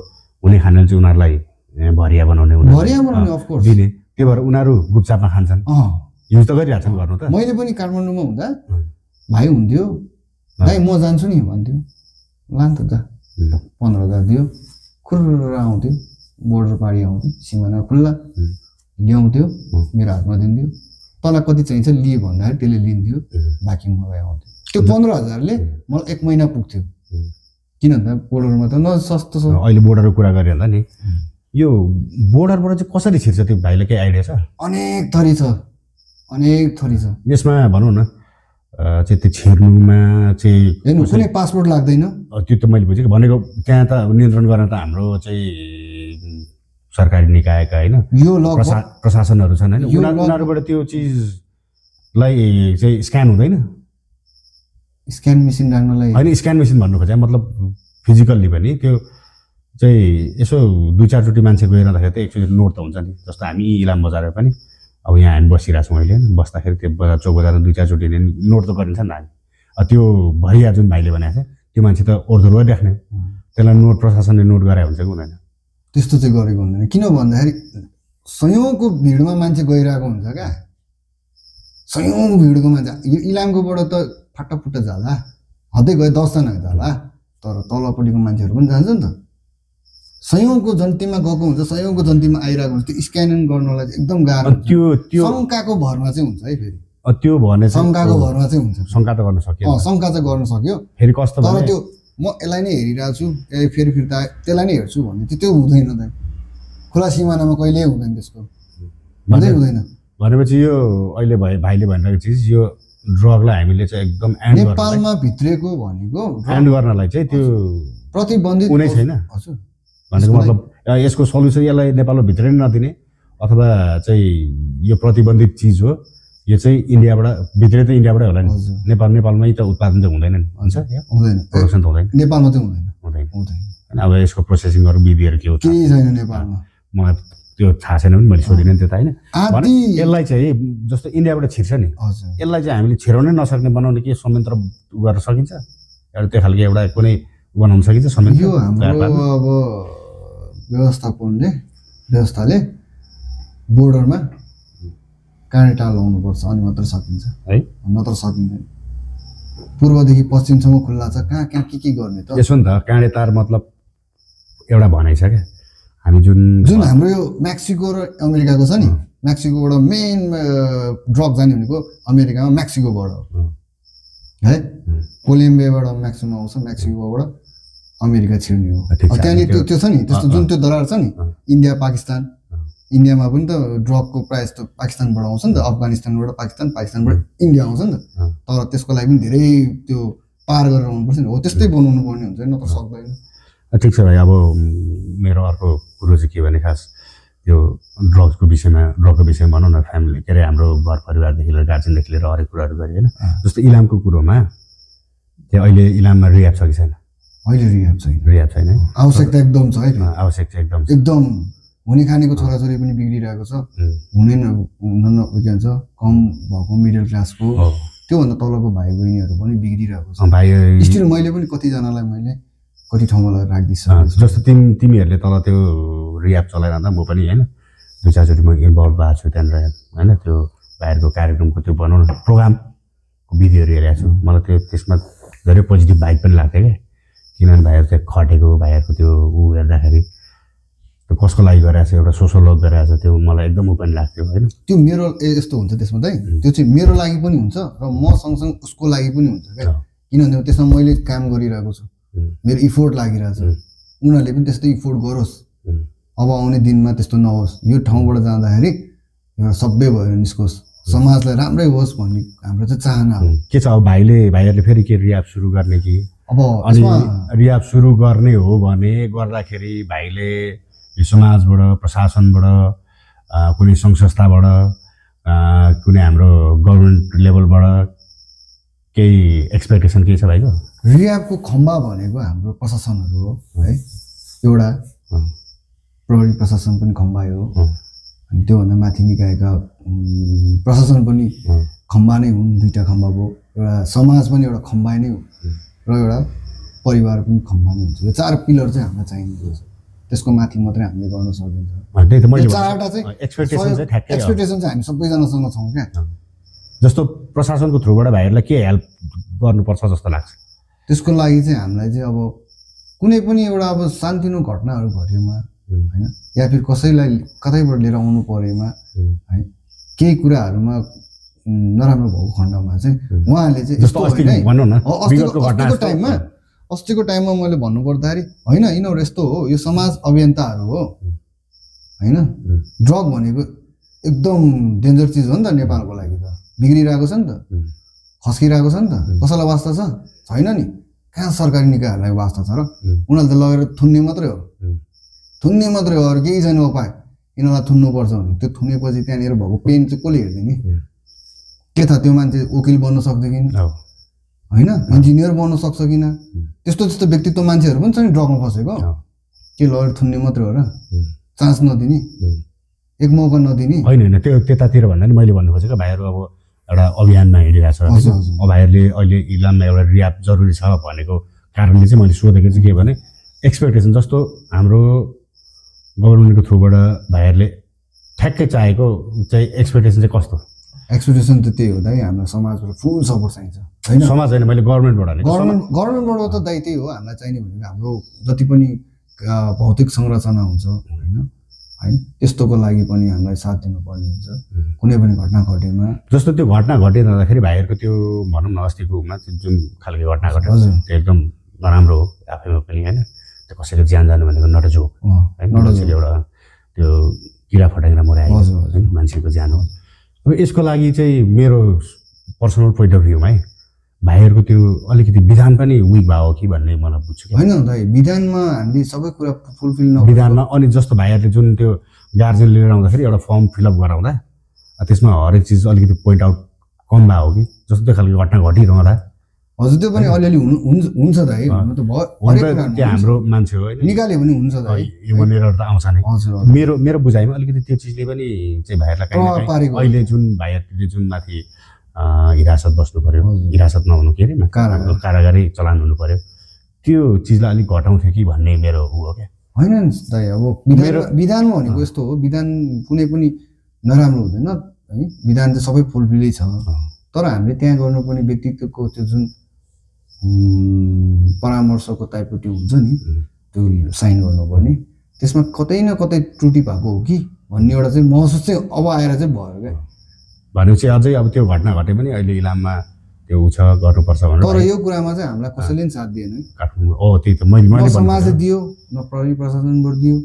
हुने खानाले चाहिँ उनीहरूलाई भरिया बनाउने अफकोर्स दिने, त्यही भएर उनीहरू गुपचापमा खान्छन्, युज त गरिरहेछन् गर्नु त। मैले पनि काठमाडौँमा हुँदा भाइ हुन्थ्यो, भाइ म जान्छु नि भन्थ्यो, लान त जा 15,000 दियो, खुर्र आउँथ्यो, बोर्डर पारी आउँथ्यो, सिमाना खुल्ला ल्याउँथ्यो, मेरो हातमा दिन्थ्यो, तँलाई कति चाहिन्छ लिए भन्दाखेरि त्यसले लिन्थ्यो, बाँकी मलाई आउँथ्यो। त्यो 15,000ले मलाई 1 महिना पुग्थ्यो, किन भन्दा बोर्डरमा त न सस्तो छ। अहिले बोर्डरको कुरा गरिरहँदा नि, यो बोर्डरबाट चाहिँ कसरी छिर्छ त्यो भाइलाई केही आइडिया छ? अनेक थरी छ यसमा भनौँ न चाहिँ त्यो छिर्नुमा चाहिँ हेर्नु कुनै पासपोर्ट लाग्दैन। त्यो त मैले बुझेँ भनेको, त्यहाँ त नियन्त्रण गर्न त हाम्रो चाहिँ सरकारी निकायका होइन यो प्रशासनहरू छन् होइन, उनीहरूबाट त्यो चिजलाई चाहिँ स्क्यान हुँदैन। स्क्यान मेसिन राख्नलाई होइन, स्क्यान मेसिन भन्नु खोजेँ मतलब फिजिकल्ली पनि त्यो चाहिँ यसो 2-4 चोटि मान्छे गइरहँदाखेरि त एकचोटि नोट त हुन्छ नि। जस्तो हामी इलाम बजारमा पनि अब यहाँ हामी बसिरहेको छौँ अहिले होइन, बस्दाखेरि त्यो बजार चौक बजारमा 2-4 चोटि नोट त गरिन्छ नि त हामी। त्यो भरिया जुन भाइले भनेको छ त्यो मान्छे त ओर्दोर गरिराख्ने, त्यसलाई नोट प्रशासनले नोट गरायो हुन्छ कि हुँदैन? त्यस्तो चाहिँ गरेको हुँदैन, किन भन्दाखेरि सयौँको भिडमा मान्छे गइरहेको हुन्छ क्या, सयौँ भिडको मान्छे। यो इलामकोबाट त फाटाफुट्टा जाला, हदै गए 10 जना जाला, तर तलपट्टिको मान्छेहरू पनि जान्छ नि त। सयौँको जन्तीमा गएको हुन्छ, सयौँको जन्तीमा आइरहेको हुन्छ, त्यो स्क्यानिङ गर्नलाई एकदम गाह्रो। त्यो शङ्काको भरमा चाहिँ हुन्छ है, फेरि त्यो भने शङ्काको भरमा चाहिँ हुन्छ, शङ्का त गर्न सक्यो, शङ्का चाहिँ गर्न सक्यो फेरि कस्तो, तर त्यो म यसलाई नै हेरिरहेको छु फेरि फिर्ता त्यसलाई नै हेर्छु भन्ने त्यो हुँदैन त। खुला सिमानामा कहिल्यै हुँदैन, त्यसको हुँदैन। भनेपछि यो अहिले भाइले भनिरहेको चिज, यो ड्रगलाई हामीले चाहिँ एकदम नेपालमा भित्रेको भनेको एन्ड गर्नलाई चाहिँ त्यो प्रतिबन्धित कुनै छैन भनेको मतलब यसको सल्युसन यसलाई नेपालमा भित्रै नदिने अथवा चाहिँ यो प्रतिबन्धित चिज हो, यो चाहिँ इन्डियाबाट भित्रै त इन्डियाबाटै होला नि, नेपालमै त उत्पादन चाहिँ हुँदैन नि, हुन्छ हुँदैन, प्रोडक्सन त हुँदैन नेपालमा चाहिँ हुँदैन। अब यसको प्रोसेसिङहरू विधिहरू के हो केही छैन नेपालमा, मलाई त्यो थाहा छैन पनि, मैले सोधिनँ त्यो त होइन। यसलाई चाहिँ जस्तो इन्डियाबाट छिर्छ नि, यसलाई चाहिँ हामीले छिराउनै नसक्ने बनाउने के संयन्त्र गर्न सकिन्छ? एउटा त्यो खालको एउटा कुनै बनाउन सकिन्छ संयन्त्र? यो हाम्रो अब व्यवस्थाले बोर्डरमा काँडे लाउनुपर्छ, अनि मात्र सकिन्छ है, नत्र सकिँदैन। पूर्वदेखि पश्चिमसम्म खुल्ला छ, कहाँ के गर्ने त? यसो नि त काँडे तार मतलब एउटा भनाइ छ क्या, हामी जुन हाम्रो यो मेक्सिको र अमेरिकाको छ नि, मेक्सिकोबाट मेन ड्रग जाने भनेको अमेरिकामा मेक्सिकोबाट है, कोलम्बियाबाट म्याक्सिमम आउँछ, मेक्सिकोबाट अमेरिका छिर्ने हो। त्यहाँनिर त्यो छ नि, त्यस्तो जुन त्यो दरार छ नि, इन्डिया पाकिस्तान, इन्डियामा पनि त ड्रगको प्राइस त पाकिस्तानबाट आउँछ नि त, अफगानिस्तानबाट पाकिस्तानबाट इन्डिया आउँछ नि त, तर त्यसको लागि पनि धेरै त्यो पार गरेर आउनुपर्छ नि, हो त्यस्तै बनाउनु पर्ने हुन्छ, नत्र सक्दैन। ठिक छ भाइ, अब मेरो अर्को कुरो चाहिँ के भने खास त्यो ड्रगको विषयमा भनौँ न, फ्यामिली के अरे हाम्रो घर परिवारदेखि लिएर गार्जेनदेखि लिएर हरेक कुराहरू गरे होइन। जस्तो इलामको कुरोमा त्यो अहिले इलाममा रिहाब छ कि छैन? अहिले रिहाब छैन, आवश्यकता एकदम छ है, आवश्यकता एकदम हुने खानेको छोराछोरी पनि बिग्रिरहेको छ, हुने के भन्छ कम भएको मिडल क्लासको त्योभन्दा तलको भाइ बहिनीहरू पनि बिग्रिरहेको छ। स्टिल मैले पनि कतिजनालाई मैले कति ठाउँमा लगेर राखिदिन्छ। जस्तो तिमीहरूले तल त्यो रियाब चलाइरहँदा म पनि होइन 2-4 चोटि म इन्भल्भ भएको छु त्यहाँनिर होइन। त्यो भाइहरूको कार्यक्रमको त्यो बनाउनु प्रोग्रामको भिडियोहरू हेरेको छु। मलाई त्यसमा धेरै पोजिटिभ भाइब पनि लाग्थ्यो क्या, किनभने भाइहरू चाहिँ खटेको भाइहरूको त्यो हेर्दाखेरि त्यो कसको लागि गरिरहेको छ, एउटा सोसल वर्क गरिरहेको छ, त्यो मलाई एकदम पनि लाग्थ्यो होइन। त्यो मेरो यस्तो हुन्छ त्यसमा चाहिँ, त्यो चाहिँ मेरो लागि पनि हुन्छ र म सँगसँगै उसको लागि पनि हुन्छ क्या, किनभने त्यसमा मैले काम गरिरहेको छु, मेरो इफोर्ट लागिरहेको छ, उनीहरूले पनि त्यस्तै इफोर्ट गरोस्, अब आउने दिनमा त्यस्तो नहोस्, यो ठाउँबाट जाँदाखेरि एउटा सबै भएर निस्कोस्, समाजलाई राम्रै होस् भन्ने हाम्रो चाहिँ चाहना हो। के छ अब भाइहरूले फेरि के रियाब सुरु गर्ने कि अब अनि रियाब सुरु गर्ने हो भने गर्दाखेरि भाइले समाजबाट, प्रशासनबाट, कुनै सङ्घ संस्थाबाट, कुनै हाम्रो गभर्मेन्ट लेभलबाट केही एक्सपेक्टेसन केही छ भाइको? रियाबको खम्बा भनेको हाम्रो प्रशासनहरू हो है, एउटा प्रहरी प्रशासन पनि खम्बा हो, अनि त्योभन्दा माथि निकायका प्रशासन पनि खम्बा नै हुन्, 2टा खम्बा भयो, एउटा समाज पनि एउटा खम्बा नै हो र एउटा परिवार पनि खम्बा नै हुन्छ। यो 4 पिलर चाहिँ हामीलाई चाहिन्छ, त्यसको माथि मात्रै हामीले गर्न सकिन्छ। चारवटा चाहिँ एक्सपेक्टेसन चाहिँ हामी सबैजनासँग छौँ क्या। जस्तो प्रशासनको थ्रुबाट भाइहरूलाई के हेल्प गर्नुपर्छ जस्तो लाग्छ? त्यसको लागि चाहिँ हामीलाई चाहिँ अब कुनै पनि एउटा अब सानोतिनो घटनाहरू घट्योमा होइन, या फिर कसैलाई कतैबाट लिएर आउनु परेमा है, केही कुराहरूमा नराम्रो भएको खण्डमा चाहिँ उहाँहरूले चाहिँ अस्तिको टाइममा मैले भन्नुपर्दाखेरि होइन यिनीहरू यस्तो हो, यो समाज अभियन्ताहरू हो होइन, ड्रग भनेको एकदम डेन्जर चिज हो नि त नेपालको लागि, त बिग्रिरहेको छ नि त, खस्किरहेको छ नि त, कसैलाई वास्ता छैन नि, कहाँ सरकारी निकायहरूलाई वास्ता छ र? उनीहरूले त लगेर थुन्ने मात्रै हो, अरू केही छैन उपाय। यिनीहरूलाई थुन्नुपर्छ भने त्यो थुनेपछि त्यहाँनिर भएको पेन चाहिँ कसले हेर्दैन नि? के थाहा त्यो मान्छे वकिल बन्न सक्छ कि होइन, इन्जिनियर बन्न सक्छ किन? त्यस्तो व्यक्तित्व मान्छेहरू पनि छ नि ड्रगमा फसेको, के लगेर थुन्ने मात्रै हो र? चान्स नदिने, एक मौका नदिने होइन। त्यो त्यतातिर भन्दा नि मैले भन्नु खोजेको भाइहरू अब एउटा अभियानमा हिँडिरहेको छ, भाइहरूले अहिले इलाममा एउटा रियाब जरुरी छ भनेको कारणले चाहिँ मैले सोधेको चाहिँ के भने एक्सपेक्टेसन, जस्तो हाम्रो गभर्मेन्टको थ्रुबाट भाइहरूले ठ्याक्कै चाहेको चाहिँ एक्सपेक्टेसन चाहिँ कस्तो? एक्सपेक्टेसन त त्यही हो दाइ, हाम्रो समाजबाट फुल सपोर्ट चाहिन्छ होइन, समाज होइन मैले गभर्मेन्टबाट गभर्मेन्टबाट त दाइ त्यही हो, हामीलाई चाहिने भनेको हाम्रो जति पनि भौतिक संरचना हुन्छ होइन, त्यस्तोको लागि पनि हामीलाई साथ दिनुपर्ने हुन्छ कुनै पनि घटना घटेमा। जस्तो त्यो घटना घटिरहँदाखेरि भाइहरूको त्यो भनौँ न अस्तिकोमा जुन खालको घटना घट्यो त्यो एकदम नराम्रो हो आफैमा पनि होइन, त्यो कसैको ज्यान जानु भनेको नट अ जोक होइन, एउटा त्यो किरा फटाकेर मरायो होइन, मान्छेको ज्यान हो। अब यसको लागि चाहिँ मेरो पर्सनल पोइन्ट अफ भ्यूमा है भाइहरूको त्यो अलिकति विधान पनि विक भयो कि भन्ने मलाई बुझ्छु। होइन दाइ, विधानमा हामीले सबै कुरा फुलफिल विधानमा अनि जस्तो भाइहरूले जुन त्यो गार्जेन लिएर आउँदाखेरि एउटा फर्म फिलअप गराउँदा त्यसमा हरेक चिज अलिकति पोइन्ट आउट कम भयो कि जस्तो त्यो खालको घटना घटिरहँदा? हजुर त्यो पनि अलिअलि हुन्छ दाइ, त्यो हाम्रो मान्छे हो होइन, निकाल्यो भने हुन्छ दाइ, ह्युमन एरर त आउँछ नै। मेरो बुझाइमा अलिकति त्यो चिजले पनि चाहिँ भाइहरूलाई अहिले जुन भाइहरूले जुन माथि हिरासत बस्नु पर्यो, हिरासत नहुनु के अरे कारागारै चलान हुनु पर्यो, त्यो चिजलाई अलिक घटाउँथ्यो कि भन्ने मेरो ऊ हो क्या। होइन दाइ, अब विधानमा भनेको यस्तो हो, विधान कुनै पनि नराम्रो हुँदैन है, विधान चाहिँ सबै फुलफिलै छ, तर हामीले त्यहाँ गर्नुपर्ने व्यक्तित्वको त्यो जुन परामर्शको टाइपको हुन्छ नि त्यो साइन गर्नुपर्ने, त्यसमा कतै न कतै त्रुटि भएको हो कि भन्ने एउटा चाहिँ महसुस चाहिँ अब आएर चाहिँ भयो क्या। भनेपछि अझै अब त्यो घटना घटे पनि अहिले इलाममा त्यो उ छ गर्नुपर्छ भनेर, तर यो कुरामा चाहिँ हामीलाई कसैले पनि साथ दिएन काठमाडौँ। त्यही त मैले समाजले दियो, न प्रहरी प्रशासनबाट दियो,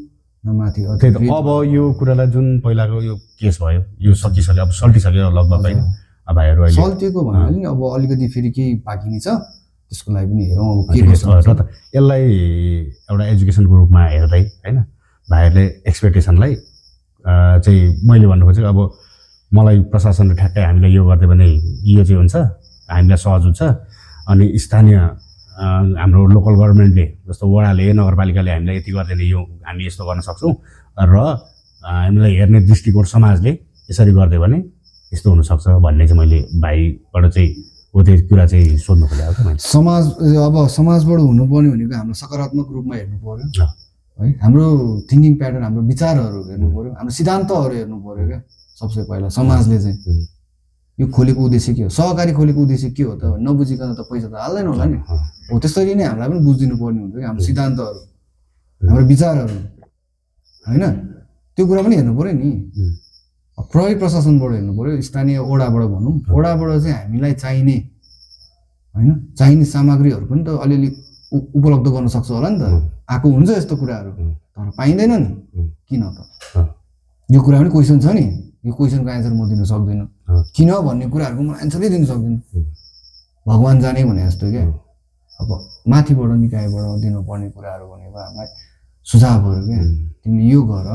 न माथि। त्यही त अब यो कुरालाई जुन पहिलाको यो केस भयो यो सकिसक्यो, अब सल्टिसक्यो लगभग होइन, अब भाइहरू अहिले सल्टिएको भन्नाले नि अब अलिकति फेरि केही बाँकी नै छ, त्यसको लागि पनि हेरौँ अब के गर्छ र। त यसलाई एउटा एजुकेसनको रूपमा हेर्दै होइन भाइहरूले एक्सपेक्टेसनलाई चाहिँ मैले भन्नु खोजेको अब मलाई प्रशासनले ठ्याक्कै हामीलाई यो गर्दै भने यो चाहिँ हुन्छ, हामीलाई सहज हुन्छ, अनि स्थानीय हाम्रो लोकल गभर्मेन्टले जस्तो वडाले नगरपालिकाले हामीलाई यति गर्दैन, यो हामी यस्तो गर्न सक्छौँ, र हामीलाई हेर्ने दृष्टिकोण समाजले यसरी गर्दै भने यस्तो हुनसक्छ भन्ने चाहिँ मैले भाइबाट चाहिँ हो त्यो कुरा चाहिँ सोध्नु खोजेको क्या मैले। समाज अब समाजबाट हुनुपर्ने भनेको हाम्रो सकारात्मक रूपमा हेर्नु पर्यो है, हाम्रो थिङ्किङ प्याटर्न, हाम्रो विचारहरू हेर्नु पर्यो, हाम्रो सिद्धान्तहरू हेर्नु पर्यो क्या। सबसे पहिला समाजले चाहिँ यो खोलेको उद्देश्य के हो, सहकारी खोलेको उद्देश्य के हो त नबुझिकन त पैसा त हाल्दैन होला नि। हो त्यसरी नै हामीलाई पनि बुझिदिनु पर्ने हुन्छ कि हाम्रो सिद्धान्तहरू, हाम्रो विचारहरू होइन, त्यो कुरा पनि हेर्नु पर्यो नि। प्रहरी प्रशासनबाट हेर्नु पर्यो, स्थानीय ओडाबाट भनौँ, ओडाबाट चाहिँ हामीलाई चाहिने होइन चाहिने सामग्रीहरू पनि त अलिअलि उपलब्ध गर्न सक्छ होला नि त। आएको हुन्छ यस्तो कुराहरू, तर पाइँदैन नि किन त, यो कुरा पनि क्वेसन छ नि। यो क्वेसनको एन्सर म दिन सक्दिनँ, किन भन्ने कुराहरूको म एन्सरै दिन सक्दिनँ। भगवान् जाने भने जस्तो क्या। अब माथिबाट निकायबाट दिनुपर्ने कुराहरू भनेको हामीलाई सुझावहरू क्या, तिमीले यो गर,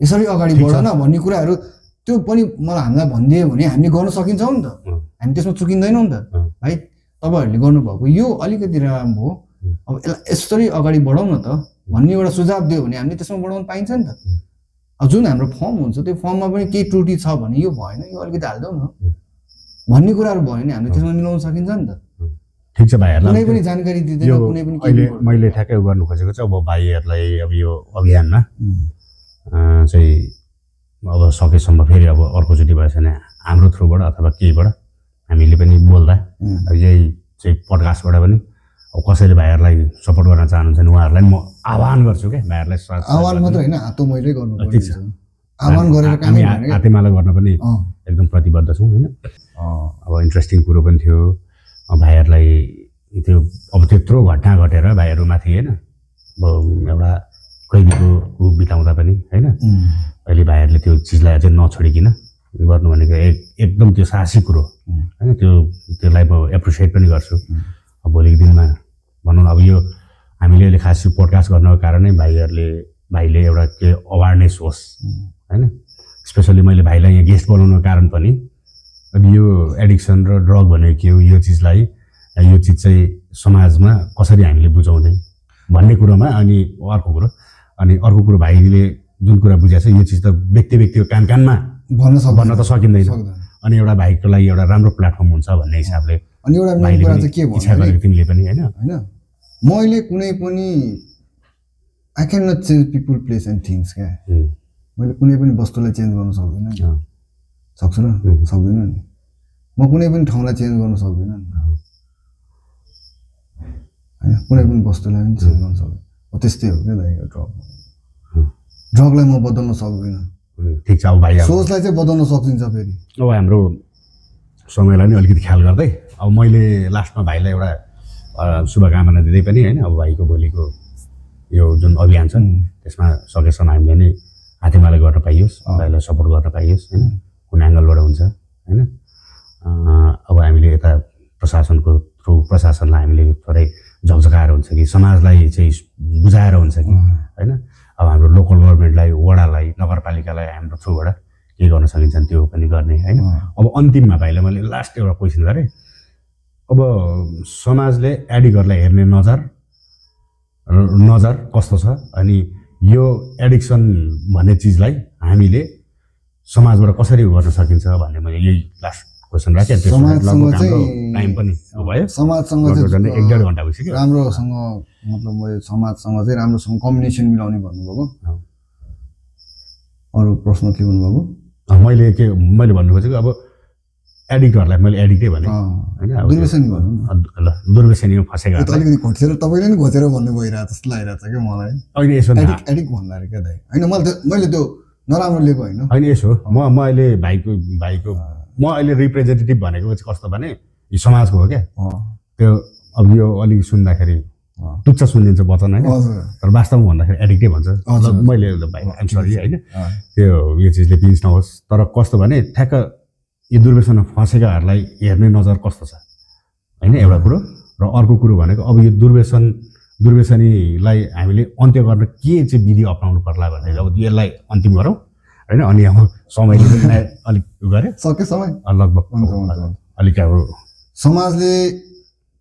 यसरी अगाडि बढ न भन्ने कुराहरू, त्यो पनि मलाई हामीलाई भनिदियो भने हामीले गर्न सकिन्छौँ नि त। हामी त्यसमा चुकिँदैनौँ नि त भाइ। तपाईँहरूले गर्नुभएको यो अलिकति राम्रो हो, अब यसलाई यसरी अगाडि बढाउँ न त भन्ने एउटा सुझाव दियो भने हामीले त्यसमा बढाउन पाइन्छ नि त। अब जुन हाम्रो फर्म हुन्छ त्यो फर्ममा पनि केही त्रुटि छ भने यो भएन, यो अलिकति हालिदेऊ न भन्ने कुराहरू भयो भने हामीले त्यसमा मिलाउन सकिन्छ नि त। ठिक छ भाइहरूलाई कुनै पनि जानकारी दिँदैन, कुनै पनि अहिले मैले ठ्याक्कै गर्नु खोजेको चाहिँ अब भाइहरूलाई अब यो अभियानमा चाहिँ अब सकेसम्म फेरि अब अर्कोचोटि भएछ भने हाम्रो थ्रुबाट अथवा केहीबाट हामीले पनि बोल्दा अब यही चाहिँ पडकास्टबाट पनि अब कसैले भाइहरूलाई सपोर्ट गर्न चाहनुहुन्छ भने उहाँहरूलाई म आह्वान गर्छु क्या। भाइहरूलाई आह्वान मात्र होइन, हातो मैले गर्नुपर्छ। आह्वान गरेर हामी हातेमाला गर्न पनि एकदम प्रतिबद्ध छौँ होइन। अब इन्ट्रेस्टिङ कुरो पनि थियो भाइहरूलाई, त्यो अब त्यत्रो घटना घटेर भाइहरूमाथि होइन, अब एउटा कैदीको रूप बिताउँदा पनि होइन, अहिले भाइहरूले त्यो चिजलाई अझै नछोडिकन गर्नु भनेको एकदम त्यो साहसी कुरो होइन। त्यसलाई म एप्रिसिएट पनि गर्छु। अब भोलिको दिनमा भनौँ अब यो हामीले अहिले खास पोडकास्ट गर्नको कारणै भाइले एउटा के अवेरनेस होस् होइन। स्पेसली मैले भाइलाई यहाँ गेस्ट बनाउनुको कारण पनि अब यो एडिक्सन र ड्रग भनेको के हो, यो चिजलाई यो चिज चाहिँ समाजमा कसरी हामीले बुझाउँदै भन्ने कुरोमा। अनि अर्को कुरो भाइले जुन कुरा बुझाएको छ यो चिज त व्यक्तिको कानमा भन्न त सकिँदैन। अनि एउटा भाइको लागि एउटा राम्रो प्लेटफर्म हुन्छ भन्ने हिसाबले अनि एउटा मेन कुरा चाहिँ के इच्छा गरेको तिमीले पनि होइन। मैले कुनै पनि I can not change people place and things क्या। मैले कुनै पनि वस्तुलाई चेन्ज गर्न सक्दिनँ, सक्छु र सक्दिनँ नि। म कुनै पनि ठाउँलाई चेन्ज गर्न सक्दिनँ नि होइन, कुनै पनि वस्तुलाई पनि चेन्ज गर्न सक्दिनँ। त्यस्तै हो क्या दाइ, ड्रगलाई म बदल्न सक्दिनँ। ठिक छ अब भाइ सोचलाई चाहिँ बदल्न सकिन्छ फेरि। अब हाम्रो समयलाई नि अलिकति ख्याल गर्दै अब मैले लास्टमा भाइलाई एउटा शुभकामना दिँदै पनि होइन, अब भाइको भोलिको यो जुन अभियान छ त्यसमा सकेसम्म हामीले नि हातेमाला गर्न पाइयोस्, भाइलाई सपोर्ट गर्न पाइयोस् होइन, कुन एङ्गलबाट हुन्छ होइन। अब हामीले यता प्रशासनको थ्रु प्रशासनलाई हामीले थोरै झकझकाएर हुन्छ कि समाजलाई चाहिँ बुझाएर हुन्छ कि होइन। अब हाम्रो लोकल गभर्मेन्टलाई, वडालाई, नगरपालिकालाई हाम्रो थ्रुबाट के गर्न सकिन्छ त्यो पनि गर्ने होइन। अब अन्तिममा भाइलाई मैले लास्ट एउटा क्वेसन गरेँ, अब समाजले एडिक्टहरूलाई हेर्ने नजर कस्तो छ, अनि यो एडिक्सन भन्ने चिजलाई हामीले समाजबाट कसरी गर्न सकिन्छ भन्ने मैले यही लास्ट क्वेसन राखेँ। टाइम पनि भयो, समाजसँग 1.5 घन्टा भइसक्यो। राम्रोसँग मतलब मैले समाजसँग चाहिँ राम्रोसँग कम्युनिकेसन मिलाउने भन्नुभएको। अरू प्रश्न के भन्नुभएको? मैले भन्नु खोजेको अब एडिक्टहरूलाई मैले एडिक्टै भने होइन, दुर्व्यसनी भनौँ ल दुर्व्यसनीमा फसेको अलिकति घोचेर तपाईँले नि घोचेर भन्नु भइरहेको जस्तो लागिरहेको छ क्या मलाई। अहिले यसो एडिक्ट भन्दाखेरि क्या दाइ होइन, मैले त्यो नराम्रो लिएको होइन। यसो म अहिले भाइको म अहिले रिप्रेजेन्टेटिभ भनेको चाहिँ कस्तो भने यो समाजको हो क्या। त्यो अब यो अलिक सुन्दाखेरि तुच्छ सुनिन्छ वचन होइन, तर वास्तवमा भन्दाखेरि एडिक्टै भन्छ। मैले भाइ आइम सरी होइन, यो चिजले पिन्च नहोस्, तर कस्तो भने ठ्याक्क यो दुर्व्यसनमा फँसेकाहरूलाई हेर्ने नजर कस्तो छ होइन एउटा कुरो। र अर्को कुरो भनेको अब यो दुर्व्यसनीलाई हामीले अन्त्य गर्न के चाहिँ विधि अप्नाउनु पर्ला भनेर अब यसलाई अन्तिम गरौँ होइन। अनि अब समयले पनि अलिक गऱ्यो, सक्यो समय लगभग अलिक अब समाजले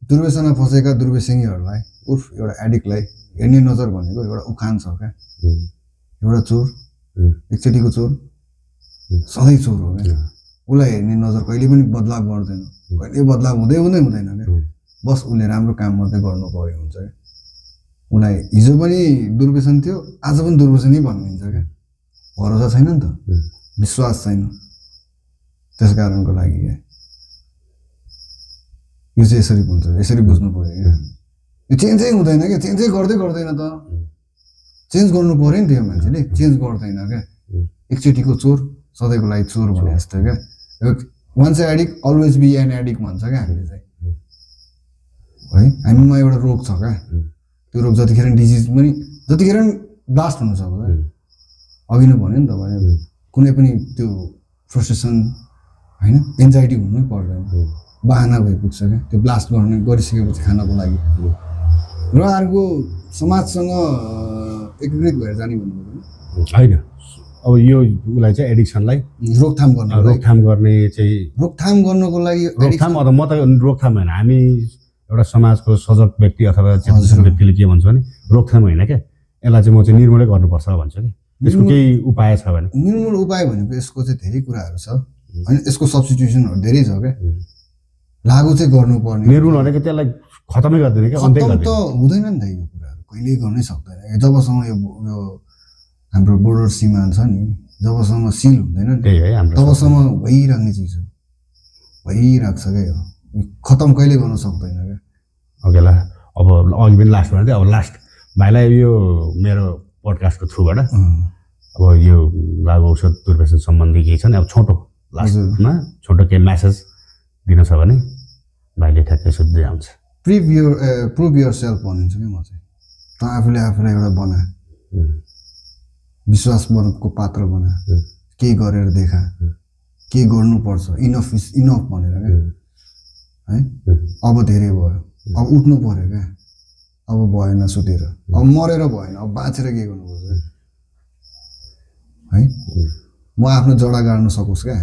दुर्व्यसनमा फँसेका दुर्व्यसनीहरूलाई एउटा एडिक्टलाई हेर्ने नजर भनेको एउटा उखान छ क्या, एउटा चोर एकचोटिको चोर सधैँ चोर हो क्या। उसलाई हेर्ने नजर कहिले पनि बदलाव गर्दैन। कहिले बदलाव हुँदै हुँदैन क्या बस उसले राम्रो काम मात्रै गर्नु पर्यो हुन्छ क्या उसलाई हिजो पनि दुर्व्यसन थियो आज पनि दुर्व्यसनै भन्नुहुन्छ क्या भरोसा छैन नि त विश्वास छैन त्यस कारणको लागि क्या यो चाहिँ यसरी हुन्छ यसरी बुझ्नु पर्यो क्या यो चेन्जै हुँदैन क्या चेन्जै गर्दैन त चेन्ज गर्नु पर्यो नि त्यो मान्छेले चेन्ज गर्दैन क्या एकचोटिको चोर सधैँको लागि चोर भने जस्तो क्या once addict always be an addict भन्छ क्या हामीले चाहिँ है हामीमा एउटा रोग छ क्या त्यो रोग जतिखेर डिजिज पनि जतिखेर ब्लास्ट हुनसक्छ अघि नै भन्यो नि तपाईँले कुनै पनि त्यो फ्रस्ट्रेसन होइन एन्जाइटी हुनै पर्दैन बाहना भइपुग्छ क्या त्यो ब्लास्ट गरिसकेपछि खानको लागि र अर्को समाजसँग एकीकृत भएर जाने भन्नुभयो होइन अब यो उसलाई चाहिँ एडिक्सनलाई रोकथाम गर्ने चाहिँ रोकथाम गर्नको लागि रोकथाम अथवा म त रोकथाम होइन हामी एउटा समाजको सजग व्यक्ति अथवा चेतनशील व्यक्तिले के भन्छ भने रोकथाम होइन क्या यसलाई चाहिँ म चाहिँ निर्मूलै गर्नुपर्छ भन्छ कि त्यसको केही उपाय छ भने निर्मूल उपाय भनेको यसको चाहिँ धेरै कुराहरू छ होइन यसको सब्स्टिट्युसनहरू धेरै छ क्या लागु चाहिँ गर्नुपर्ने निर्मूल भनेको त्यसलाई खतमै गर्दैन क्या खतम त हुँदैन नि त यो कुराहरू कहिल्यै गर्नै सक्दैन जबसम्म यो हाम्रो बोर्डर सीमा छ नि जबसम्म सिल हुँदैन नि त्यही है हाम्रो तबसम्म भइराख्ने चिज हो भइरहेको छ क्या यो खतम कहिले गर्न सक्दैन क्या ओकेला अब अघि पनि लास्ट भने अब लास्ट भाइलाई यो मेरो पोडकास्टको थ्रुबाट अब यो लागु औषध दुर्व्यसन सम्बन्धी केही छ नि अब छोटो लास्टमा छोटो केही म्यासेज दिन छ भने भाइले ठ्याक्कै सोध्दै आउँछ प्रुभ योर सेल्फ भनिन्छु कि म चाहिँ त आफूलाई एउटा बना विश्वास को पात्र बना केही गरेर देखा के गर्नुपर्छ इनफ इज इनफ भनेर क्या है अब धेरै भयो अब उठ्नु पर्यो क्या अब भएन सुतेर अब मरेर भएन अब बाँचेर के गर्नुपर्छ है म आफ्नो जडा गाड्न सकोस् क्या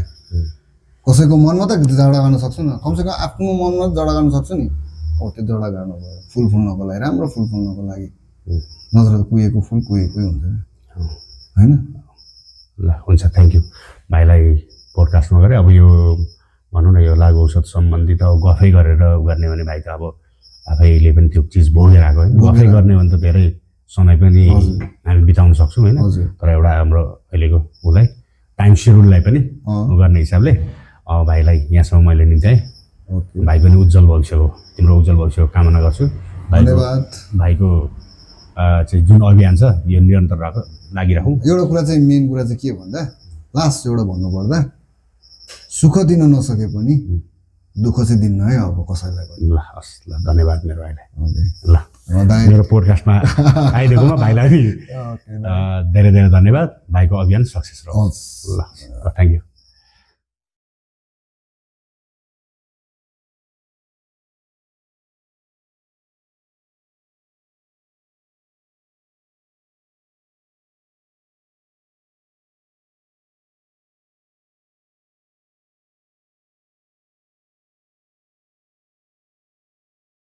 कसैको मनमा त जडा गाड्न सक्छु न कमसेकम आफ्नो मनमा जडा गाड्न सक्छु नि हो त्यो जडा गाड्नु भयो फुल फुल्नको लागि राम्रो फुल फुल्नको लागि नत्र कुहेको फुल कुहेकै हुन्छ होइन ल हुन्छ थ्याङ्क यू भाइलाई पोडकास्टमा गरेँ अब यो भनौँ न यो लागु औषध सम्बन्धी त अब गफै गरेर गर्ने भने भाइ त अब आफैले पनि त्यो चिज भोगेर आएको होइन गफै गर्ने भने त धेरै समय पनि हामी बिताउन सक्छौँ होइन तर एउटा हाम्रो अहिलेको उसलाई टाइम सेड्युललाई पनि गर्ने हिसाबले भाइलाई यहाँसम्म मैले नि चाहिँ भाइ पनि उज्जवल भविष्यको तिम्रो उज्जवल भविष्यको कामना गर्छु धन्यवाद भाइको चाहिँ जुन अभियान छ यो निरन्तर लागिराखौँ एउटा कुरा चाहिँ मेन कुरा चाहिँ के भन्दा लास्ट एउटा भन्नुपर्दा सुख दिन नसके पनि दुःख चाहिँ दिन्न है अब कसैलाई पनि ल हस् ल धन्यवाद मेरो भाइलाई ल मेरो पोडकास्टमा आइदिएकोमा भाइलाई धेरै धेरै धन्यवाद भाइको अभियान सक्सेस रहोस् ल थ्याङ्क यू